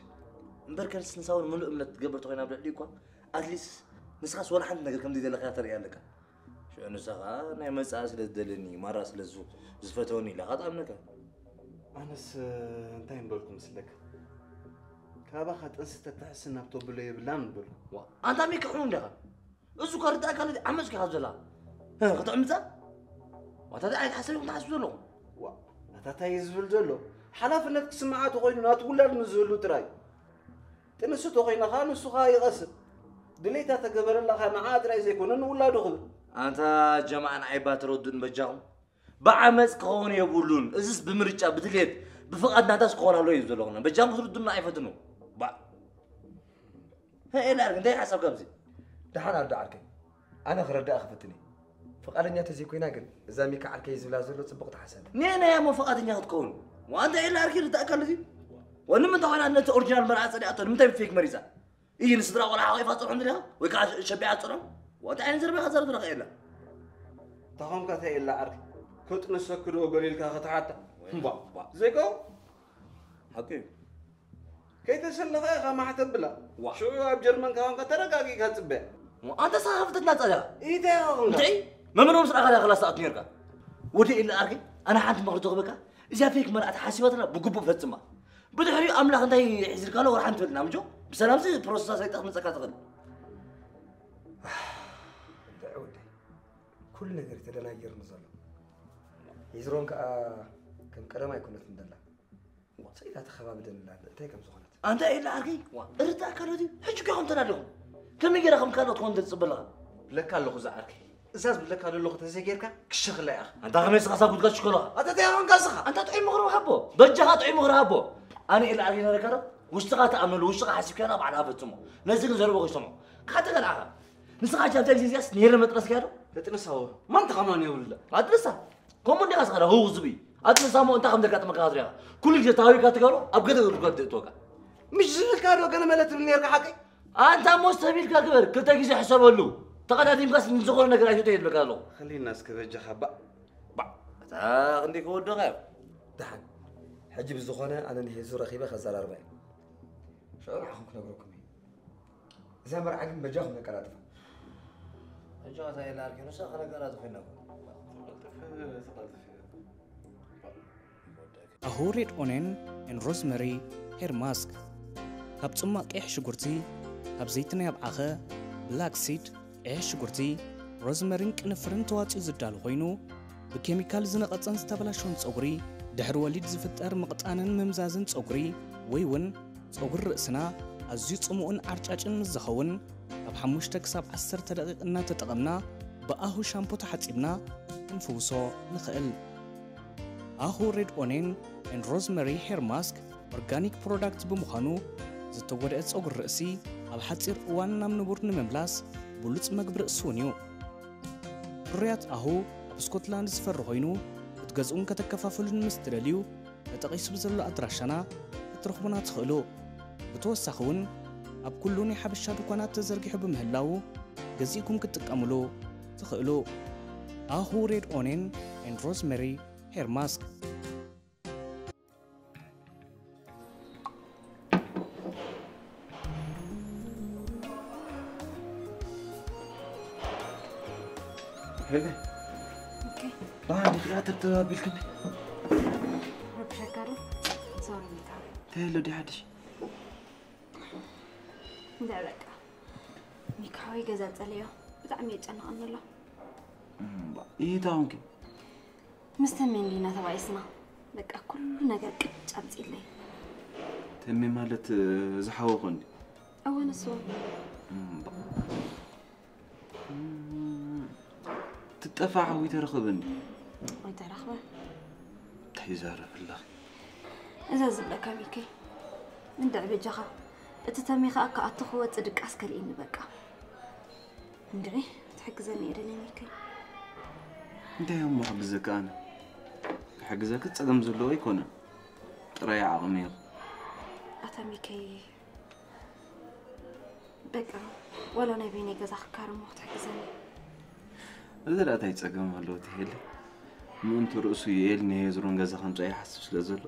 እምበር ከንስ ንሳ እውን ምሉእ እምነት ትገብር ተኾይና ኣብ ልዕሊ እኳ፣ ኣትሊስት ንስኻስ ወላ ሓንቲ ነገር ከም ዘይደለኻ ተርእያ ኣለካ። ሽዑ ንሳ ኸኣ ናይ መጻኢ ስለ ዝደልየኒ፣ ማራ ስለ ዝ-፣ ዝፈተወኒ ኢላ ኸኣ ትኣምነካ። ኣነስ እንታይ ምበልኩ መስለካ? ካባኻ ጥንሲ ተትሕስን ናብ ተብሎ የብላን ምበልኩ። ዋ፣ ኣንታ ሚኪ ሕሙም ዲኻ? እዚ እኳ ርዳእካ ነዚ ዓመጽ ኪኻ ዘላ። ህ፣ ክትዕምጻ? ዋታ እንታይ ዓይነት ሓሳብ ኢኹም ትሓስቡ ዘለኹም? ዋ፣ ኣታ እንታይ እዩ ዝብል ዘሎ? ሓላፍነት ክስምዓ ተኾይኑ ናቱ ውላድ ምስ ዝህሉ ጥራይ። ጥንሲ ተኾይና ኸኣ ንሱ ኸኣ ይቐስብ። ድሌታ ተገበረላ ኸኣ ንዓኣ ጥራይ ዘይኮነ ንውላዱ ክብል። ኣንታ ጀማዓ ንዓይ እባ ተረድኡኒ በጃኹም። ብዓመጽ ክኸውን የብሉን። እዝስ ብምርጫ፣ ብድሌት፣ ብፍቓድ ናታስ ክኸውን ኣለዎ እዩ ዘለኹና። በጃኹም ክትርድኡና ኣይፈትኑ። ባ-፣ ሄ፣ ኤላ ኣርክ፣ እንታይ ሓሳብካ ኣብዚ? ደሓን ኣዶ ዓርከይ፣ ኣነ ክረዳእ ክፍትን እየ። ፍቓደኛ ተዘይኮይና ግን፣ እዛ ሚካ ዓርከይ ዝብላ ዘሎ ጽቡቕ ተሓሳብ። ኔናያ እሞ ፍቓደኛ ክትከውን። ዋንታ ኤላ ኣርክ ይርዳእካ ኣለዚ? ወንምንታይ ኮይና ነቲ ኦሪጂናል መርዓ ጸሊኣቶ ንምንታይ ብፌክ መሪጻ? እዩ ንስድራ ቆልዓ ሓቂፋ ጽንሖም ድልኻ? ወይ ከዓ ሸቢዓ ጽንሖም? ዋንታ ዓይነት ዘረባ ኢኻ ዘረብ ዘለኻ ኤላ? ተኾንካ እንታይ ኤላ ዓርክ? ክጥንሰኪ ዶ ገሊልካ ክትሓታ? እምቧ፣ እምቧ። ዘይከው? ሓቂ እዩ። ከይተሰለኻ ኢኻ ማሕተም ብላ። ዋ። ሽዑ ኣብ ጀርመን ካባንካ ተረጋጊእካ ጽበያ። ሞ፣ ኣንተ ሳኻ ፍጥጥና ጸዳ። ኢታ ኢኻ ኾንካ? እንታይ? መምህሮም ስራኻ ዳኣ ክላስ ትኣቱ ነርካ። ወዲ ኢለ ኣርኪ፣ ኣነ ሓንቲ ምኽሪ ተኽበካ። እዚኣ ፌክ መርዓት ሓሲባትና ብግቡእ ፈጽማ። ብድሕሪኡ ኣምላኽ እንታይ ሒዝልካ ኣሎ ወርሓን ትብልና ምጆ? ብሰላምሲ ፕሮሰሳ ሰይጣን ክትመጸካ ትኽእል። እንድዒ ወደይ፣ ኩሉ ነገር ተደናጊርኒ ዘሎ። ሂዝሮን ከኣ ከም ቀደም ኣይኮነትን ዘላ። ሰይዳ ተኸባብደንላ እንታይ ከም ዝኾነት። ኣንታ ኢላ ዓርከይ፣ ዋ፣ እርዳእካ ኣሎ ድዩ? ሕጂ እኮ ኢኹም ተዳሊኹም። ከመይ ጌራ ከም ካልኦት ትኾን ትጽበ ኣለኻ? ብለካ ኣለኹ እዛ ዓርከይ። እዛዝ ብለካ ዘለኹ ተዘይጌርካ ክሸኽላ ኢኻ። ኣንታ ከመይ ስኻ ሳብ ጉድጓድ ሽኮላ? ኣታ እንታይ ኢኻ ንካ ስኻ? ኣንታ ጥዑይ ምኽሪ ሃቦ። በጃኻ ጥዑይ ምኽሪ ሃቦ። ኣነ ኢላ ዓርከይ ነረካ ዶ? ውሽጥኻ ተኣምነሉ፣ ውሽጥኻ ሓሲብካዮ ባዕልኻ ፈጽሞ። ነዚ ግን ዘረባ ከይሰምዖ። ካተ ከልዓኻ። ንስኻ ሕጂ ኣብዛ ግዜ እዚኣስ ነይረ መጥረስካዮ ዶ? ተጥንሳዎ። ማን ተኸማን የብሉላ? ኣጥንሳ። ከምኡ እንዲኻ ስኻ ህው ዝብኢ። ኣጥንሳ እሞ እንታይ ከም ዘጋጥመካ ክትሪኣ። ኩሉ ግዜ ተሃዊካ ትገብሮ፣ ኣብ ገለ ጉድጓድ ትእትወካ። ምሽ ዝብልካ ዶ ገለ መለ ትብል ነርካ ሓቀይ? ኣንታ እሞ ሰብ ኢልካ ግበር፣ ክልተ ግዜ ሕሰበሉ። ተቐዳዲምካስ ንዝኾነ ነገር ኣይትእቶ የብለካ ኣለኹ። ኸሊልና እስከ በጃኻ ባእ። ባእ። እታ ክንደይ ክወደኻ እዮም። ደሓን። ሕጂ ብዝኾነ ኣነ ንሄዙ ረኺበ ከዘራርባ እየ። ሽዑ ንዓኹም ክነግረኩም እየ። እዛ መርዓ ግን በጃኹም ነቀላጥፋ። በጃኻ ኢላ ኣርኪ ንሳ ከነቀላጥፍ ኢና እኮ። ኣሁ ሬድ ኦኔን ኤን ሮዝመሪ ሄር ማስክ። ካብ ጽማቕ ቀይሕ ሽጉርቲ፣ ካብ ዘይቲ ናይ ኣብዓኸ፣ ብላክ ሲድ፣ ቀይሕ ሽጉርቲ፣ ሮዝመሪን ቅንፍርን ተዋጺኡ ዝዳሎ ኮይኑ፣ ብኬሚካል ዝነቐጸን ዝተበላሸወን ጸጉሪ፣ ድሕሪ ወሊድ ዝፍጠር ምቕጣንን ምምዛዝን ጸጉሪ፣ ወይ እውን ጸጉሪ ርእስና ኣዝዩ ጽሙእን ዓርጫጭን ምስ ዝኸውን፣ ካብ ሓሙሽተ ክሳብ ዓሰርተ ደቂቕ እናተጠቐምና ብኣሁ ሻምፖ ተሓጺብና ክንፍውሶ ንኽእል። ኣሁ ሬድ ኦኔን ኤንድ ሮዝመሪ ሄር ማስክ ኦርጋኒክ ፕሮዳክት ብምዃኑ፣ ዝተጎድአ ጸጉሪ ርእሲ ኣብ ሓጺር እዋን ናብ ንቡር ንምምላስ ብሉጽ መግቢ ርእሲ እውን እዩ። ፍርያት ኣሁ ኣብ ስኮትላንድ ዝፈሪ ኮይኑ፣ ክትገዝኡን ከተከፋፍሉን ምስ ትደልዩ፣ ተጠቒሱ ብዘሎ ኣድራሻና ክትረኽቡና ትኽእሉ። ብተወሳኺ እውን ኣብ ኩሉ ናይ ሓበሻ ድኳናት ተዘርጊሑ ብምህላዉ ገዚእኩም ክትጥቀምሉ ትኽእሉ። ኣሁ ሬድ ኦኔን ኤንድ ሮዝመሪ ሄር ማስክ። ሄለ፣ ኦኬ። ብሓንቲ ቲያትር ተባቢልክኒ። ረብሸካ ዶ? ሶሪ ሚካዊ። እንታይ ኣሎ ድዩ ሓድሽ? እንዳ በቃ። ሚካዊ ገዛ ጸለዮ። ብጣዕሚ የጨንቐኒ ኣሎ። እምባ፣ ይህ ታሁንኪ? ምስ ተሜ እንዲና ተባኢስና። በቃ ኩሉ ነገር ቅጭ ኣምጺለይ። ተሜ ማለት፣ እ፣ ዝሓወኹ እንዲ? እወ፣ ንሱ። እምባ። እም፣ ትጠፋዕ ወይ ተረኽብ እንዲ? ወይ ተረኽበ። እንታይ ይዛረብ ኣለኺ? እዛ ዝብለካ ሚከይ። እንድዒ በጃኻ። እቲ ተሜ ኸኣ ክኣቱ ክወጽእ ድቃስ ከልኢኒ በቃ። እንድዒ ክትሕግዘኒ እየ ደልየ ሚከይ። እንታይ እሞ ክሕግዘካ ኣነ? ክሕግዘኪ ጸገም ዘለዎ ኣይኮነን። ጥራይ ዓቕሚ እዩ። ኣታ ሚከይ በቃ ዋላ ናይ በይነይ ገዛ ክካረ እሞ ክትሕግዘኒ። እዚ ደኣ እንታይ ጸገም ኣለዎ ትሄሊ? ምእንቲ ርእሱ ዩኤል ንሄዝሮን ገዛ ከምጽኦ ይሓስብ ስለ ዘሎ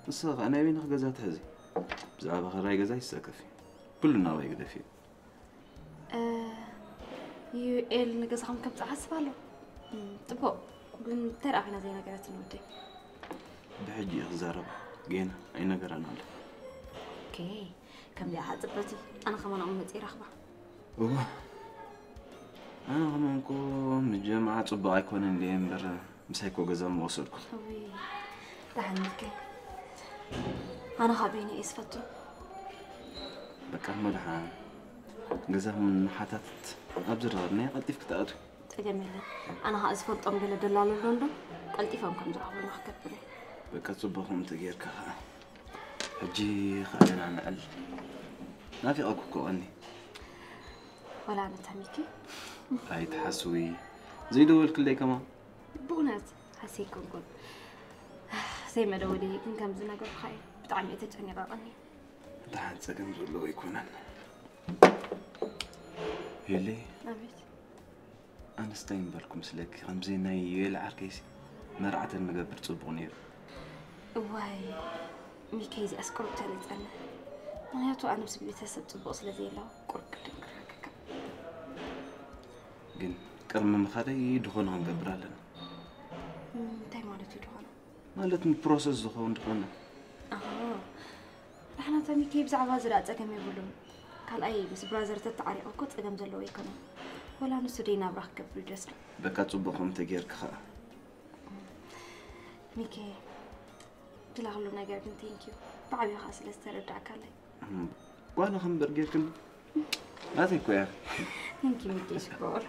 ንስኺ ኸኣ ናይ በይንኺ ገዛ ትሕዚ። ብዛዕባ ክራይ ገዛ ይሰከፊ። ኩሉ ናባይ ግደፊ። ዩኤል ንገዛኹም ከምጽእ ሓስብ ኣሎ። እም፣ ጽቡቕ ግን እንታይ ደኣ ኮይና ዘይነገረትኒ ወደይ? ብሕጂ እየ ክዛረባ። ጌና ኣይነገራን ኣሎ። ኦኬ ከምዚኣ ኸዓ ጽበቲ። ኣነ ከማን ኣብኡ መጽእ ይረኽባ። እዋ ኣነ ከማን እኮ ምስ ጀምዓ ጽቡቕ ኣይኮነን ድየ እምበር ምሳይ እኮ ገዛ ምወሰድኩ። እውይ ደሓን ኢልኪ። ኣነ ኸዓ በይነ እየ ዝፈቱ። በቃ እሞ ደሓን ገዛኹም ንሓታትት ኣብ ዝረኸብናዮ ቀልጢፍኪ ትኣትዊ። ጸገም የለን። ኣነ ኸዓ ዝፈልጦም ገለ ደላሎ ኣሎ እንዶ ቀልጢፎም ከም ዝረኽቡና ክገብር እየ። በቃ ጽቡቕ ከምኡ ተጌርካ ኸዓ። ሕጂ ኸዓ ደህና ንዕል። ናፊቐኩ እኮ ቀኒ። ወላ ኣነ ታሚኪ። ኣይትሓስዊ። ዘይደወልክለይ ከማን። ብእውነት ሓሰይ ኮንኩን። ዘይመደወሊ ግን ከምዚ ነገርካ እዩ። ብጣዕሚ እየ ተጨኒቐ ቀኒ። ደሓን ጸገም ዘለዎ ኣይኮነን። ሄሊ። ኣቤት። ኣነስ እንታይ ምበልኩ ምስለኪ ከምዚ ናይ ዩኤል ዓርከይሲ መርዓ ተንገብር ጽቡቕ ነይሩ። እዋይ ሚከይ እዚኣስ ቁሩብ ተሪጸኒ። ምኽንያቱ ኣነ ምስ ቤተሰብ ጽቡቕ ስለ ዘየለኹ ቁሩብ ቅድም ክራከካ። ግን ቅድሚ ምኻደይ ድኾነ ክንገብር ኣለና። እንታይ ማለት እዩ ድኾነ? ማለት ንፕሮሰስ ዝኸውን ድኾነ። ኣሃ ዳሕና ተሚከይ ብዛዕባ እዚ ደኣ ጸገም የብሉን። ካልኣይ ምስ ብራዘር ተተዓሪቑ እኮ ጸገም ዘለዎ ኣይኮነን። ወላ ንሱ ደይ ናብራ ክገብር እዩ ደስ ዶ? በቃ ጽቡቕ ከምኡ ተጌርኪ ኸኣ። ሚኪ ድላ ኩሉ ነገር ግን ቴንኪዩ ብዓብዩ ኸኣ ስለ ዝተረዳእካለይ። እም፣ ጓና ከምበር ጌርክን ናተይ እኮ እያ። ቴንኪዩ ሚኪ ሽኮር።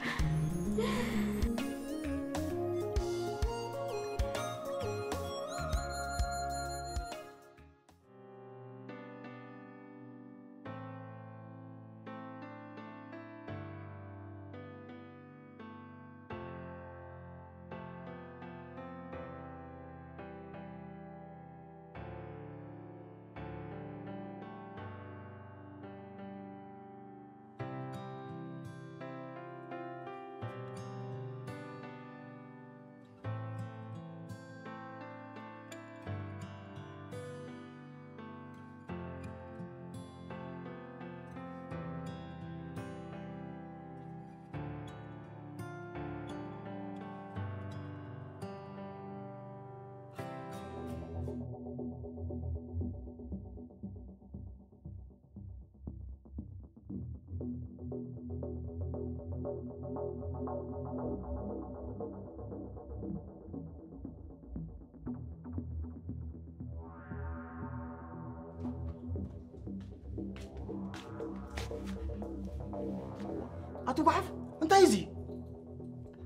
ኣቶ ጓሓፍ እንታይ እዚ?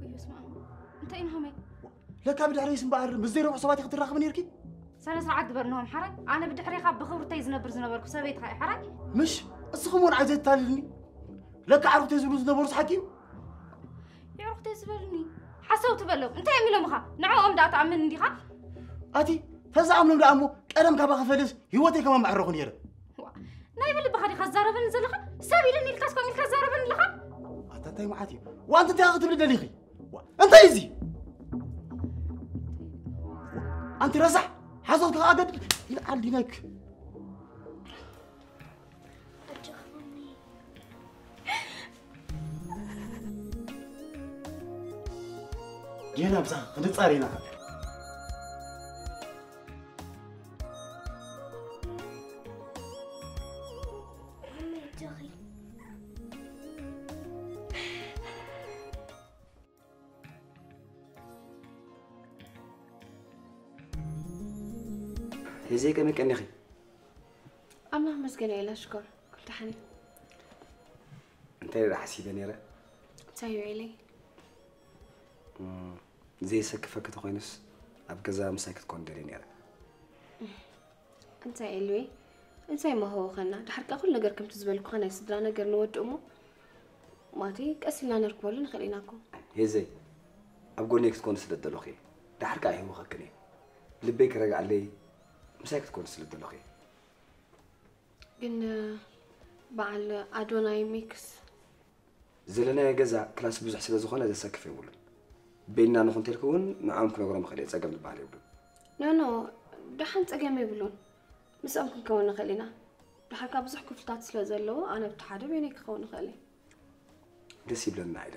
ወዮ ስማ እንታይ ኢና ሃመይ? ለካ ብድሕረይስ እምበኣር ምስ ዘይረብሑ ሰባት ኢኺ ትራኸቢ ነይርኪ? ሰነ ስርዓት ግበር ንሆም ሓራይ ኣነ ብድሕሬኻ ብኽብርተይ ዝነብር ዝነበርኩ ሰበይትኻ እየ ሓራይ? ምሽ እስኹም እውን ዓይዘ ትታልልኒ። ለካ ዓርኩተይ ዝብሉ ዝነበሩስ ሓቂ እዩ። የዕሩኽተይ ዝበሉኒ ሓሰውቲ በሎም እንታይ እዮም ኢሎምኻ ንዕኦም ደኣ ትኣምን እንዲኻ ኣቲ ተዝኣምኖም ደኣ እሞ ቀደም ካባኺ ፈልየስ ህይወተይ ከማን ምዐረኹ ነይረ ናይ ብልብኻ ዲኻ ትዛረበኒ ዘለኻ ሰብ ኢሉኒ ኢልካስ ከምኡ ኢልካ ትዛረበኒ ኣለኻ ኣታ እንታይ መዓት እዩ ዋንቲ እንታይ ክትብሊ ደሊኺ እንታይ እዚ ኣንቲ ረሳሕ ሓሶት ከኣ ገድል ይልዓል ዲናይክ ጌና ብዛ ክንጻር ኢና ህዝይ ከመይ ቀኒኺ? ኣምላኽ መስገን ኢላ ሽኮር ኩሉ ደሓን እዩ። እንታይ ኢለ ሓሲበ ነይረ? እንታይ እዩ ኢለይ? እም፣ ዘየሰክፈኪ ተኾይኑስ ኣብ ገዛ ምሳይ ክትኮን ደልየ ነይረ። እንታይ ኢሉይ? እንታይ መሃወኸና? ድሓር ከኣ ኩሉ ነገር ከምቲ ዝበልኩኻ ናይ ስድራ ነገር ንወድእ እሞ፣ ማለተይ ቀስ ኢልና ነርክበሉ ንኽእል ኢና እኮ። ሄዘይ፣ ኣብ ጎነይ ክትኮኒ ስለ ዝደለኹ እየ። ድሓር ከኣ ኣይህወኸክን እየ። ልበይ ክረግዓለይ ምሳይ ክትኮኒ ስለ ዝደለኹ እየ። ግን በዓል ኣዶናይ ሚክስ ዘለናዮ ገዛ ክላስ ብዙሕ ስለ ዝኾነ ዘሰክፍ የብሉን። በይንና ንኹን እንተልኩ እውን ንዕኦም ክነግሮም እኽእል እየ፣ ጸገም ዝበሃል የብሉን። ኖኖ፣ ደሓን ጸገም የብሉን። ምስኦም ክንከውን ንኽእል ኢና። ደሓር ከኣ ብዙሕ ክፍልታት ስለ ዘለዎ ኣነ ብቲ ሓደ በይነይ ክኸውን እኽእል እየ። ደስ ይብለና ኢለ።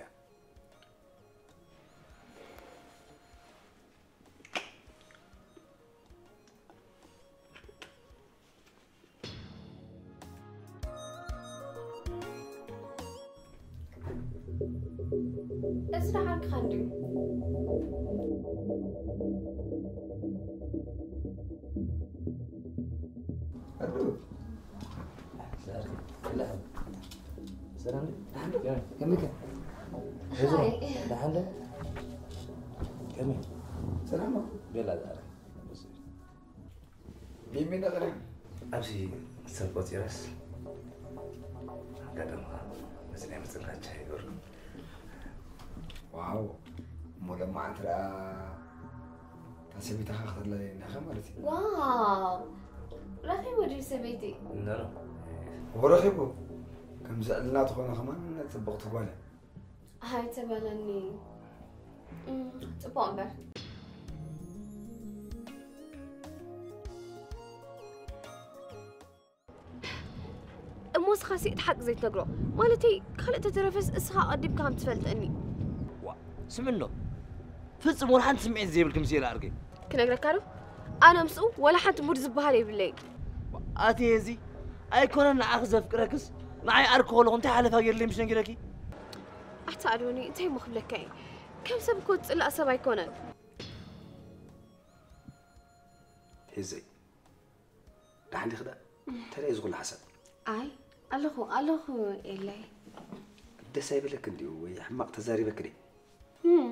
እዚ ደሓርካ እንድዩ። ሰላም ከመይ ከ? ደሓን ዶ? ከመይ? ሰላም ነው? ቤላ ዛሬ ቢሚ ነቕሪ ኣብዚ ሰብ ቆፂረስ ኣጋጣሚ ምስ ናይ ምፅላቻ ይገሩ። ዋው እሞ ለማዓንቲ ደኣ እታ ሰበይታኻ ክተላለየና ኢኻ ማለት እዩ። ዋው ረኺቡ ድዩ ሰበይቲ? እነሮ እቦ ረኺቡ ከም ዘዕልና ትኾነ ከማን ፅብቕቲ ጓል እያ። ኣይትበለኒ እም፣ ፅቡቕ እምበር። እሞ እስኻሲ እቲ ሓቂ ዘይትነግሮ? ማለተይ ካልእ ተተረፈስ እስኻ ኣቐዲምካ ከም ትፈልጠኒ። ዋ ስምኖ ፍጹም ወላ ሓንቲ ስምዒት ዘይብልኪ ምስ ኢላ ኣርገይ። ክነግረካ ዶ? ኣነ ምስኡ ወላ ሓንቲ ሙድ ዝበሃል የብለይ። ኣቲ እዚ ኣይኮነን ንዓኺ ዘፍቅረክስ ንዓይ ዓርኪ ከለኹ እንታይ ሓለፋ ገይርለይ ምስ ነጊረኪ? ኣታ ኣዶኒ እንታይ እሞ ክብለካ እየ? ከም ሰብ እኮ ዝጽላእ ሰብ ኣይኮነን። ሄዘይ ደሓን ዲኺ ደኣ? እንታይ ደኣ እዚ ኩሉ ሓሳብ? ኣይ ኣለኹ ኣለኹ ኤላይ። ደስ ኣይበለክን ድዩ ወይ ሕማቕ ተዛሪበኪ ድየ? እም።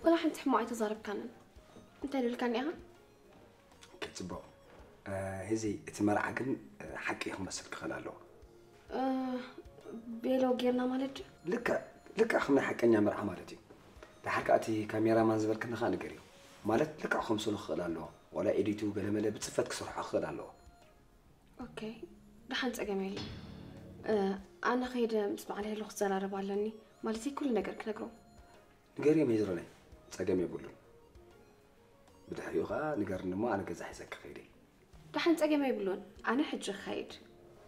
ወላ ሓንቲ ሕማቕ ኣይተዛረብካንን። እንታይ ደልካኒ ኢኻ? ኦኬ፣ ጽቡቕ። ሄዚ፣ እቲ መርዓ ግን ሓቂ ክመስል ክኽእል ኣለዎ። ቤሎ ጌርና ማለት ድዩ? ልክዕ፣ ልክዕ ከም ናይ ሓቀኛ መርዓ ማለት እዩ። ደሓር ከኣ እቲ ካሜራማን ዝበልክኒ ከኣ ንገርዮ። ማለት ልክዕ ከምስሉ ክኽእል ኣለዎ። ዋላ ኤዲቱ ገለመለ ብጽፈት ክሰርሖ ክኽእል ኣለዎ። ኦኬ፣ ደሓን ጸገም የለን። ኣነ ከይደ ምስ በዓል ሄሎ ክዘራረብ ኣለኒ። ማለተይ ኩሉ ነገር ክነግሮ። ንገርዮ ሜዝሮነይ፣ ጸገም የብሉን። ብድሕሪኡ ኸኣ ንገርኒ እሞ ኣነ ገዛ ሒዘኪ ኸይደ። ደሓን ጸገም የብሉን። ኣነ ሕጂ ክኸይድ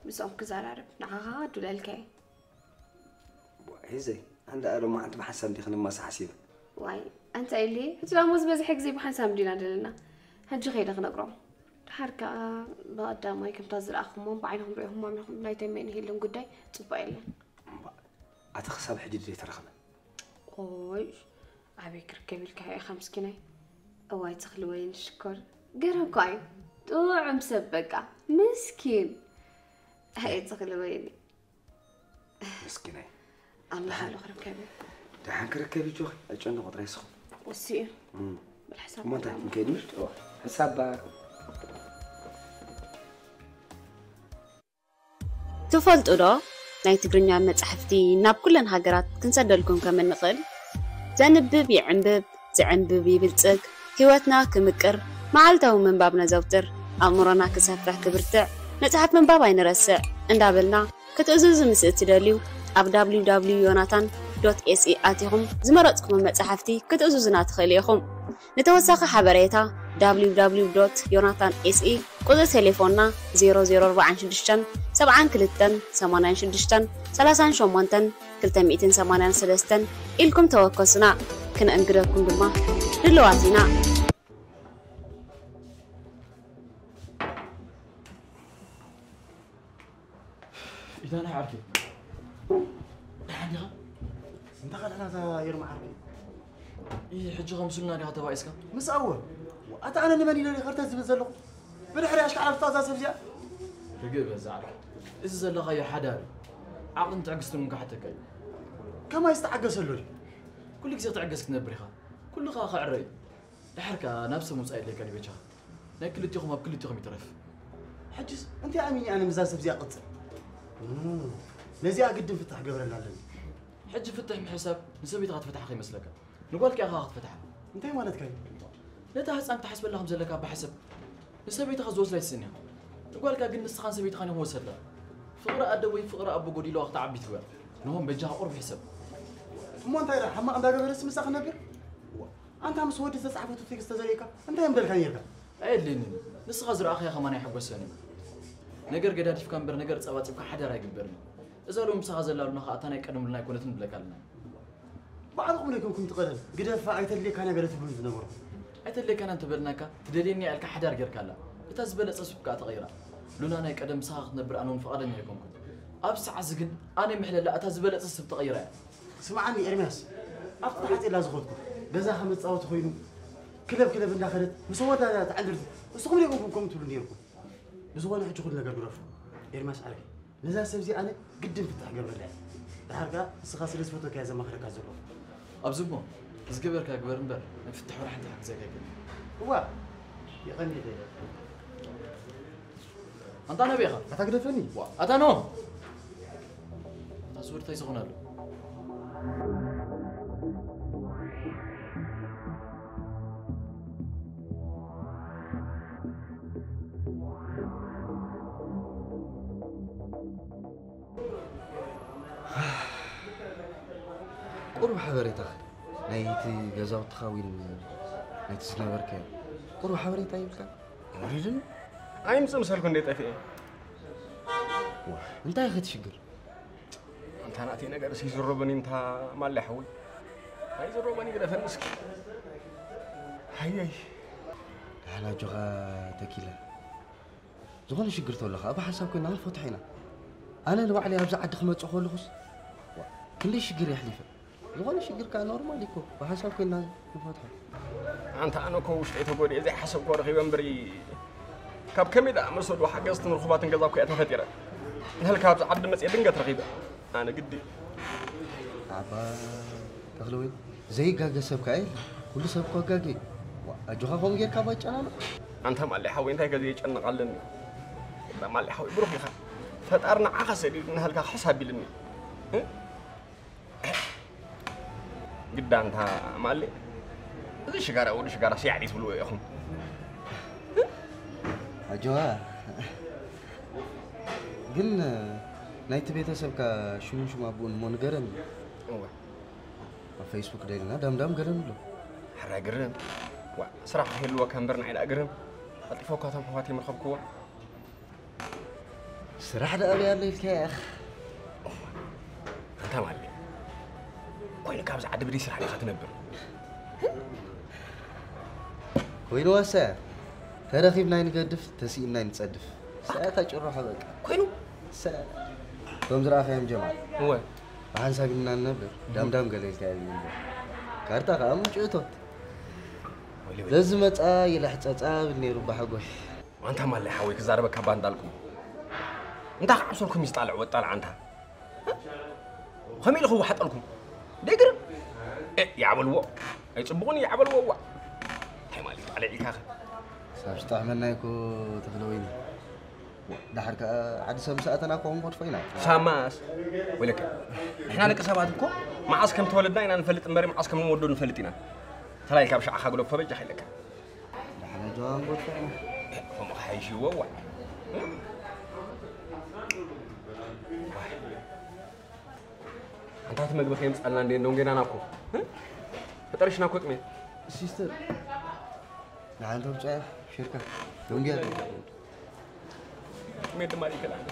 ምስኦም ክዘራረብ ንዓኻ ኸኣ ኣዱለልካየ። ሂዘይ ኣንዳ ሎማዓንቲ ብሓንሳብ እንዲኺ ንማሳሓሲብ። ዋይ ኣንታ ኢሊ ሕጂ ዳሞ ዝበዝሐ ግዜ ብሓንሳብ እንዲና ዘለና። ሕጂ ከይደ ክነግሮም። ድሓር ከኣ ብቐዳማይ ከምታ ዝረኣኹሞም ብዓይንኹም ሪኢኹሞም ኢኹም። ናይ ተሜን ሄለን ጉዳይ ጽቡቕ የለን። ኣቲ ክሳብ ሕጂ ድሌ ተረኸበ። ኦይ ኣበይ ክርከብ ኢልካዮ ኢኻ ምስኪናይ። እዋይ ተኽሊ ወይኒ ሽኮር ገረኳ እዩ ጥዑም ሰብ በቃ ምስኪን። ኣየ ተኽሊ ወይኒ ምስኪናይ። ኣምላኽ ኣሎ ክርከብ እዩ። ደሓን ክርከብ እዩ ጆኺ ኣይጨንቑ ጥራይ ስኹም። እሱ እዩ። እሞ እንታይ ክንከይድ ምሽ? ሕሳብ ባር። ትፈልጡ ዶ ናይ ትግርኛ መጻሕፍቲ ናብ ኩለን ሃገራት ክንሰደልኩም ከም እንኽእል? ዘንብብ ይዕንብብ፣ ዝዕንብብ ይብልጽግ፣ ህይወትና ክምቅር፣ መዓልታዊ ምንባብ ነዘውትር፣ ኣእምሮና ክሰፍሕ ክብርትዕ፣ መጽሓፍ ምንባብ ኣይንረስዕ እንዳበልና ክትእዝዙ ምስ እትደልዩ ኣብ www ዮናታን ዶት ኤስኢ ኣቲኹም ዝመረጽኩሞ መጻሕፍቲ ክትእዝዙና ትኽእሉ ኢኹም። ንተወሳኺ ሓበሬታ www ዮናታን ኤስኢ ቁጽሪ ቴሌፎንና ዜሮ ዜሮ ኣርባዓን ሽዱሽተን ሰብዓን ክልተን ሰማንያን ሽዱሽተን ሰላሳን ሸሞንተን ክልተ ሚእትን ሰማንያን ሰለስተን ኢልኩም ተወከሱና። ክነእንግደኩም ድማ ድልዋት ኢና። ኢዳና ዓርኪ ደሓን ዲኻ? እንታይ ኸ ደሕና እዛ ዮርማ ዓርኪ? ኢ ሕጂ ከምስልና ዲኻ ተባኢስካ? ምስ ኣወ ኣታ ኣነ ንመን ኢለ ኸርተ ዝብል ዘለኹ? ብድሕሪ ኣሽካዕላል እዛ ሰብ እዚኣ? ርግእ በዛ ዓርኪ። እዚ ዘለኻዮ ሓዳር እዩ። ዓቕልን ትዕግስትን እውን ክሓተካ እዩ። ከማይ ዝተዓገሰሉ ድዩ? ኩሉ ግዜ ክትዕገስ ክትነብር ኢኻ። ኩሉ ኸኣ ክዕረ እዩ። ደሓር ከኣ ናብ ሰብ ምውጻእ የድልየካ ድዩ በጃኻ? ናይ ክልቴኹም ኣብ ክልቴኹም ይትረፍ። ሕጅስ እንታይ ኣሚኒ ኣነ ምዛ ሰብ እዚኣ ቅጽል? እም፣ ነዚኣ ግድን ፍታሕ ገብረላ ኣለኒ። ሕጂ ፍትሕ ምሕሳብ ንሰበይትኻ ትፈትሓ ከይመስለካ። ንጓልካ ኢኻ ክትፈትሓ። እንታይ ማለትካ እዩ? ነታ ህፃን ክትሓስበላ ከም ዘለካ ብሓሰብ ንሰበይትኻ ዝወስዳ ይስእን እያ። ንጓልካ ግን ንስኻን ሰበይትኻን ኢኹም ወሰድላ። ፍቕሪ ኣደ ወይ ፍቕሪ ኣቦ ጎዲልዋ ክትዓቢ ትግበር። ንሆም በጃኻ ቁሩብ ሕሰብ። እሞ እንታይ ደኣ ሓማቕ እንዳገበረስ ምሳኻ ክነብር? ኣንታ ምስ ወዲ ዝተጻሕፈቱ ቴክስት ተዘሪእካ እንታይ ምበልካ ነይርካ? ኣየድልየንን። ንስኻ ዝረኣኻያ ከማን ኣይሕጎሰንን። ነገር ገዳዲፍካ እምበር ነገር ጸባጺብካ ሓዳር ኣይግበርን። እዛ ሎሚ ምሳኻ ዘላ ሉና ኸኣ እታ ናይ ቀደም ሉና ኣይኮነትን ንብለካ ኣለና። ባዕልኹም ዶ ኣይኮንኩም እቲ ቀደም ግደፋ ኣይተድልየካን እያ ገለ ትብሉኒ ዝነበርኩም? ኣይተድልየካን እንተበልናካ ትደልየኒ እያ ኢልካ ሓዳር ጌርካላ። እታ ዝበለጸ ስብ ከኣ ተቐይራ። ሉና ናይ ቀደም ምሳኻ ክትነብር ኣነ እውን ፍቓደኛ ኣይኮንኩን። ኣብዚ ሰዓት እዚ ግን ኣነ ይምሕለላ እታ ዝበለጸ ስብ ተቐይራ እያ። ስምዓኒ ኤርምያስ፣ ኣብቲ ተሓጺላ ዝኸድኩ ገዛኻ መጻወቲ ኮይኑ ክለብ ክለብ እንዳኸደት ምስ ወዳ ትዓልል ንስኹም ዶ ኢኹም ከምኡ ትብሉ ነይርኩም? ብዝኾነ ሕጂ ኩሉ ነገር ግደፎ። ኤርምያስ ዓርከይ፣ ነዛ ሰብ እዚ ኣነ ግድን ፍታሕ ገብረላ እየ። ድሓር ከኣ ንስኻ ስለ ዝፈተወካ እየ ዘማኽረካ ዘለኹ። ኣብዚ እሞ ዝገበርካ ግበር እምበር ናይ ፍታሕ ወላ ሓንቲ ሓግዘካ ኣይክእልን። እዋ፣ የቐንየለይ። ኣንታ ኣበይ ኢኻ? ኣታ ግደፈኒ። ዋ፣ ኣታ ኖ! ኣታ ስውር እንታይ ዝኾነ ኣሎ? ቁሩብ ሓበሬታኸ ናይቲ ገዛውትኻ ዊን ናይቲ ዝነበርካዮ ቁሩብ ሓበሬታ ይብልካ? ወሪድን ኣይምጽእ ምሰልኩ እንደ ጠፍኤ። ዋ፣ እንታይ ኢኸ ትሽግር? ኣንታ ናተይ ነገር ስይዝረበኒ እንታ ማለ ሓወይ። ኣይዝረበኒ ግደፈኒ እስኪ። ሃየይ። ደሓን ኣጆኻ ተኪለ። ዝኾነ ሽግር ተሎ ኸኣ ብሓንሳብ ኮይና ክንፈትሖ ኢና። ኣነ ንባዕለይ ኣብዚ ዓዲ ክመጽእ ከለኹስ፣ ዋ፣ ክንደይ ሽግር የሕሊፈ። ዝኾነ ሽግር ከኣ ኖርማል እዩ እኮ፣ ብሓንሳብ ኮይና ንፈትሖ። ኣንታ ኣነ እኮ ውሽጠይ ተጎዲኤ ዘይሓሰብክዎ ረኺበ እምበሪ፣ ካብ ከመይ ደኣ መሰሉ ሓገዝትን ርኹባትን ገዛ እኮ እየ ተፈጢረ። ንህልካ ኣብዚ ዓዲ መጽየ ድንገት ረኺበ። ኣነ ግዲ። ኣባ ተኽለወይኒ፣ ዘይጋገ ሰብ ከኣ የለን። ኩሉ ሰብ እኮ ኣጋገ እዩ። ዋ፣ ኣጆኻ ከምኡ ጌርካ ባጨናንቕ። ኣንታ ማለይ ሓወይ፣ እንታይ ከ ዘየጨንቕ ኣለኒ? እንዳ ማለይ ሓወይ፣ ብሩኽ ኢኻ። ፈጣሪ ንዓኻ ሰዲዱ ንህልካ ክሕሳብ ኢልኒ። እ? ግዳ ኣንታ ማለይ፣ እዚ ሽጋራ ወዲ ሽጋራ ሲያዕዲ ትብልዎ ኢኹም። ኣጆኻ። ግን ናይቲ ቤተሰብካ ሽሙን ሽም ኣቦኡን እሞ ንገረኒ። እወ። ኣብ ፌስቡክ ደሊና ዳምዳም ገለ ንብሎ። ሕራይ ግርም። ዋ፣ ስራሕ ክህልወካ እምበር ንዓይ ደኣ ግርም። ቀልጢፈ እኳ እቶም ኣሕዋተይ ምረኸብክዎም። ስራሕ ደኣ ኣበይ ኣሎ ኢልካያ ኢኻ? ኣንታ ማለይ፣ ኮይኑ ካብዚ ዓዲ ብደይ ስራሕ ዲኻ ትነብር? ኮይኑ ዋሳ እያ። ተረኺብና ኣይንገድፍ፣ ተሲእና ኣይንጸድፍ። ሰኣታ ጭሮሖ በቃ። ኮይኑ? ሰ-፣ እቶም ዝረኣኻዮም ጀማል። እወ። ብሓንሳብ ኢና ንነብር፣ ዳምዳም ገለ ኢልካዮ እዩ እምበር። ካርታ ከኣ ምንጭእቶት። ወይለ፣ ወይለ። ዘዝመጻ ይልሕጸ ጻብል ነይሩ ብሓጎይ። ኣንታ ማለይ ሓወይ ክዛረበካ እባ እንዳልኩም። እንታይ ክዓብሰልኩም እዩ ዝጣልዕ ወጣልዕ ኣንታ? ከመይ ኢሉ ክወሓጠልኩም? ደይ ግርም። እ፣ ይዓበልዎ። ኣይጽቡቕን እዩ ይዓበልዎ እዋ። እንታይ ማለት እዩ? ኣልዒልካ ኸ? ሳብ ዝጠዕመና እኮ ተኽለ ወይኒ። ዳሓር ከኣ ዓዲ ሰብ ምስ ኣተና እኮ ክንጎድፎ ኢና። ሳማስ። ወይለከ። ንሕና ደቂ ሰባት እኮ መዓስ ከም ተወለድና ኢና ንፈልጥ እምበር መዓስ ከም ንወዶ ንፈልጥ ኢና። ተላይልካ ብሻዕኻ ግደፎ በጃኻ ኢለካ። ዳሕና ጀዋን ጎድፎ ኢና። እ፣ ከምኡ ክሓይሽ ይዎ እዋ። እ? ኣንታ እቲ መግቢ ከየምጻልና እንዴ እንደው ጌናና እኮ። እ? ተጠርሽና እኮ ጥሜት። ሲስተር፣ ንሓንቲ ብጫ ሽርካ ደንጊያ። ጥሜት ድማ ይከላል።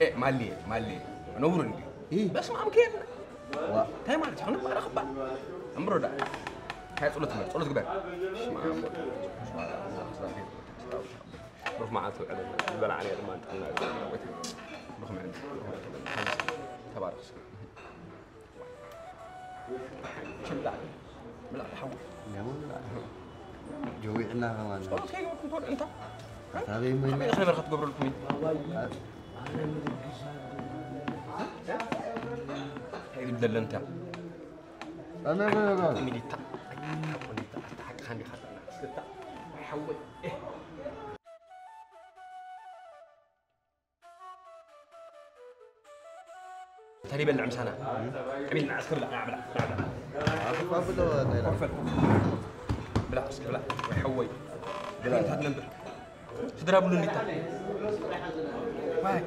እ፣ ማሌ፣ ማሌ፣ ነውር እንዴ? እ። በስመ አብ ከየለ። እንታይ ማለት እዩ? ክንባረኽ እባ። እምሮ ደኣ። እንታይ ጸሎት ግበር፣ ጸሎት ግበር። በስመ ኣብ ወወልድ ወመንፈስ ቅዱስ። ብሩኽ መዓልቲ ውዕለና። ዝበላዕናዮ ድማ ንጥዕና ይግበረልና ጎይታ። ብሩኽ መዓልቲ፣ ብሩኽ መዓልቲ። ተባረኽ እስኪ። ብላዕ፣ ብላዕ፣ ብላዕ፣ ሓወይ። ያው ብላዕ። ጀዊዕና ከማን። ጸሎት ከይገበርኩም ትወድኡ እንታ? ኣታ በይ እሞ ኣበይ ኢኻ ነበርካ ትገብረልኩም እዩ? እንታይ ይብል ደለ እንታ? ኣነ በይ በይ። ሚሊታ። ሚሊታ፣ ኣታ ሓቅኻ እንዲኻ። እስክታ፣ ሓወይ። ተሪበል ምሳና ቀቢልና እስኪ ብላ ብላ ብላ ብላ ኣፍፋ ብሎ እንታይ ኢላ? ኮፈል ብላ እስኪ ብላ ወይ ሓወይ ብላ እንታት ነንብር ስድራ ብሉ እንዲታ ዋይ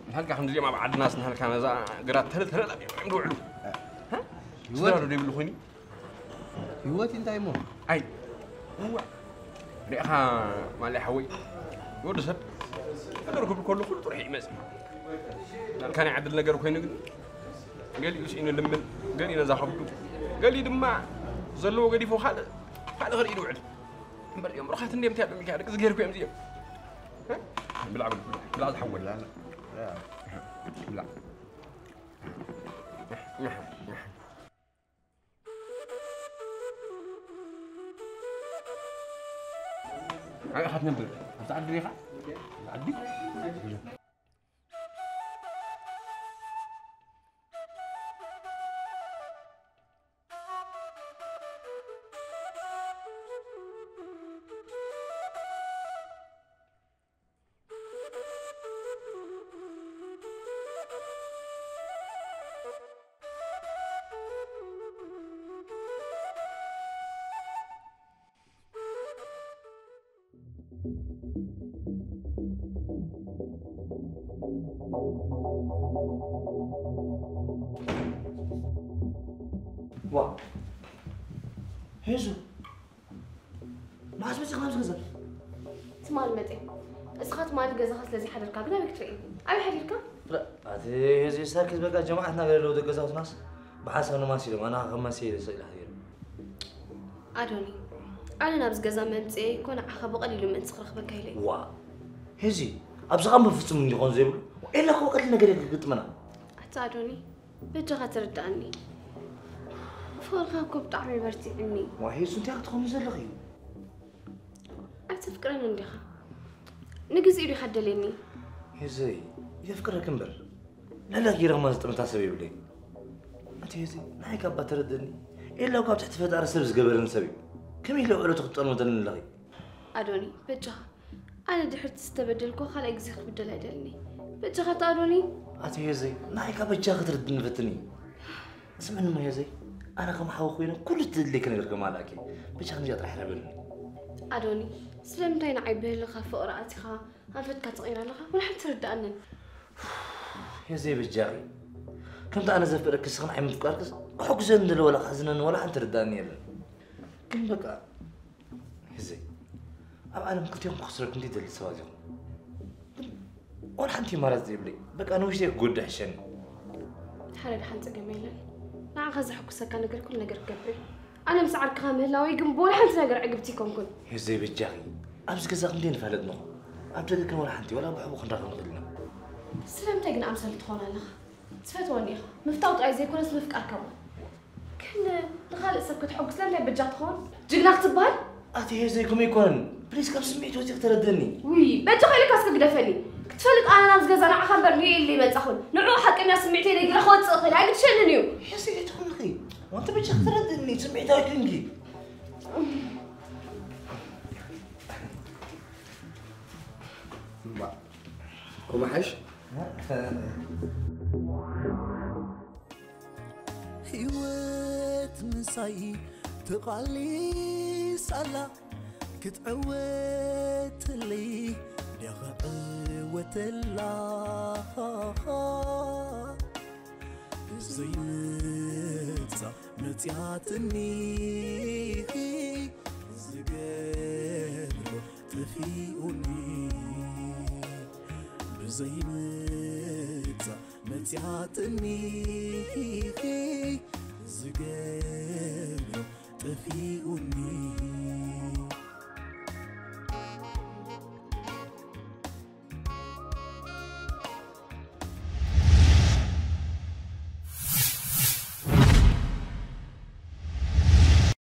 ንሃልካ ከምዚኦም ኣብ ዓድናስ ንሃልካ ነዛ ግራት ተለ ተለ እዮም ዝውዕሉ። እ? ስድራ ዶ ይብሉ ኮይኒ? ህይወት እንታይ እሞ? ኣይ፣ እዋ። ሪኢኻ ማለይ ሓወይ፣ ወዲ ሰብ ነገር ክብል ከሎ ኩሉ ጥራሕ ይመጽእ። ናልካ ናይ ዓድል ነገር ኮይኑ ግን ገሊኡ ስኢኑ ልምን፣ ገሊኡ ነዛ ከብዱ፣ ገሊኡ ድማ ዘለዎ ገዲፉ ካልእ ካልእ ክርኢ ይውዕል። እምበር እዮም ሩኻት እንዲኦም እንታይ እዮም ሚካኤል፣ ደቂ ዝገርኩ እዮም እዚኦም። ብላዕ፣ ብላዕ፣ ብላዕ ዝሓወል። ብላዕ። ኣይ፣ ኢኻ ትነብር? ኣብቲ ዓዲ ዲኻ? ዓዲ? ዋ፣ ሄዙ፣ መዓስ መጺኻ ናብዚ ገዛ? ትማሊ መጺአ። እስኻ ትማሊ ገዛኻ ስለ ዘይሓደርካ ግን ኣበይ ክትርእየኒ? ኣበይ ሓዲርካ? ኣቲ ሄዙ፣ ሳክት በቃ፣ ጀማዓት ናበይ ኣለዉ ደገዛውትናስ ብሓሳብ ንማስ ኢሎም፣ ኣና ከም ማስ ኢለ ሰኢላ ሓዲረ። ኣዶኒ፣ ኣነ ናብዚ ገዛ መምጽኤ እኮ ንዓኻ ብቐሊሉ ምእንቲ ክረኽበካ ኢለ እየ። ዋ፣ ሄዙ፣ ኣብዚ ኸም በፍጹም እንዲኾን ዘይብሉ፣ ኤላ እኮ ቀሊል ነገር እየ ክግጥመና። ኣታ ኣዶኒ፣ በጃኻ ተረድኣኒ። ፍቕርኻ እኮ ብጣዕሚ በርቲዕኒ። ዋይ፣ ሄዙ፣ እንታይ ክትኾኒ ዘለኺ? ኣይተፍቅረንን ዲኻ? ንግዚኡ ዲኻ ትደልየኒ? ሄዘይ፣ የፍቅረኪ እምበር፣ ልዕሊ ጌረማ ዝጥምታ ሰብ የብለይ። ኣቲ ሄዘይ፣ ንዓይ ካብ ተረድእኒ። ኤላው ካብ ትሕቲ ፈጣሪ ሰብ ዝገበረኒ ሰብ እዩ። ከመይ ኢለ ውዕለቱ ክትጠልሞ ደለኒ ኣለኺ? ኣዶኒ፣ በጃኻ። ኣነ ድሕርቲ ዝተበደልኩ ካልኣይ ግዜ ክትብደል ኣይደልኒ። በጃኻ ኣታ ኣዶኒ። ኣቲ ሄዘይ፣ ንዓይ ካብ በጃኺ ክትርድእኒ ፈትኒ። ስምዕኒ እሞ ሄዘይ፣ ኣነ ከም ሓው ኮይነ ኩሉ ትድልይ ክነግር ከማልኣኪ። በጃኺ ንዚኣ ጥራሕ ረብኒ። ኣዶኒ፣ ስለምንታይ ንዓይ ብህልኻ ፍቕሪ ኣቲኻ ኣንፈትካ ትቕይር ኣለኻ? ወላ ሓንቲ ትርድኣንን። ሄዘይ በጃኺ። ከምቲ ኣነ ዘፍቅረኪ ንስኺ ንዓይ ምፍቃርክስ ክሕጉዘኒ ዘሎ ወላ ክሕዝነኒ ወላ ሓንቲ ትርድኣኒ የለን። ግን በቃ ሄዘይ፣ ኣብ ዓለም ክልቴኹም ክኽስረኩም ዘይደሊ ሰባት ኢኹም። ግን ዋላ ሓንቲ ኣማራጺ ዘይብለይ፣ በቃ ንውሽተይ ክጎድእ ሕሸኒ። ሓደ ደሓን ጸገም የለን። ንዓኻ ዘሐጉሰካ ነገር ኩሉ ነገር ክገብር እየ። ኣነ ምስ ዓርክኻ ምህላወይ ግን ብወላ ሓንቲ ነገር ዕግብቲ ኣይኮንኩን። ሄዘይ በጃኺ፣ ኣብዚ ገዛ ክንደይ ንፋለጥ ንኹን። ኣብ ደገ ግን ወላ ሓንቲ፣ ዋላ ብሕቡእ ክንራኸብ ንኽእል ኢና። ስለምንታይ ግን ኣምሳል ትኾን ኣለኻ? ትፈትወኒ ኢኻ። ምፍታው ጥራይ ዘይኮነስ ምፍቃር ከማን። ግን ንኻልእ ሰብ ከተሐጉስ ስለምንታይ በጃ ትኸውን? ጅግና ክትበሃል? ኣቲ ሄዘይ ከምኡ ኣይኮነን። ፕሊስ ካብ ስምዒት ወፂእኺ ተረድእኒ። ውይ፣ በጃኻ ኢለካ እስከ ግደፈኒ። ክትፈልጥ ኣነ ናብዚ ገዛ ንዓኻ እምበር ንዩ ኢለ ኣይመጻኹን። ንዕኡ ሓቀኛ ስምዒተይ ነጊረ ክወጽእ እኽእል እየ። ኣይግድሸንን እዩ። ሄዘይ ኣይትኹንኺ። ዋንተ በጃኺ ተረድእኒ። ስምዒታዊ ኮንኪ። እምባ። ከምኡ ሓይሽ? ህይወት ምሳይ ትቓሊስ ኣላ፣ ክትዕወትለይ ድያ ክዕወተላ? ዘይምጻእ መጽያትኒ ዝገብሮ ጥፊኡኒ ብዘይምጻእ መጽያትኒ ዝገብሮ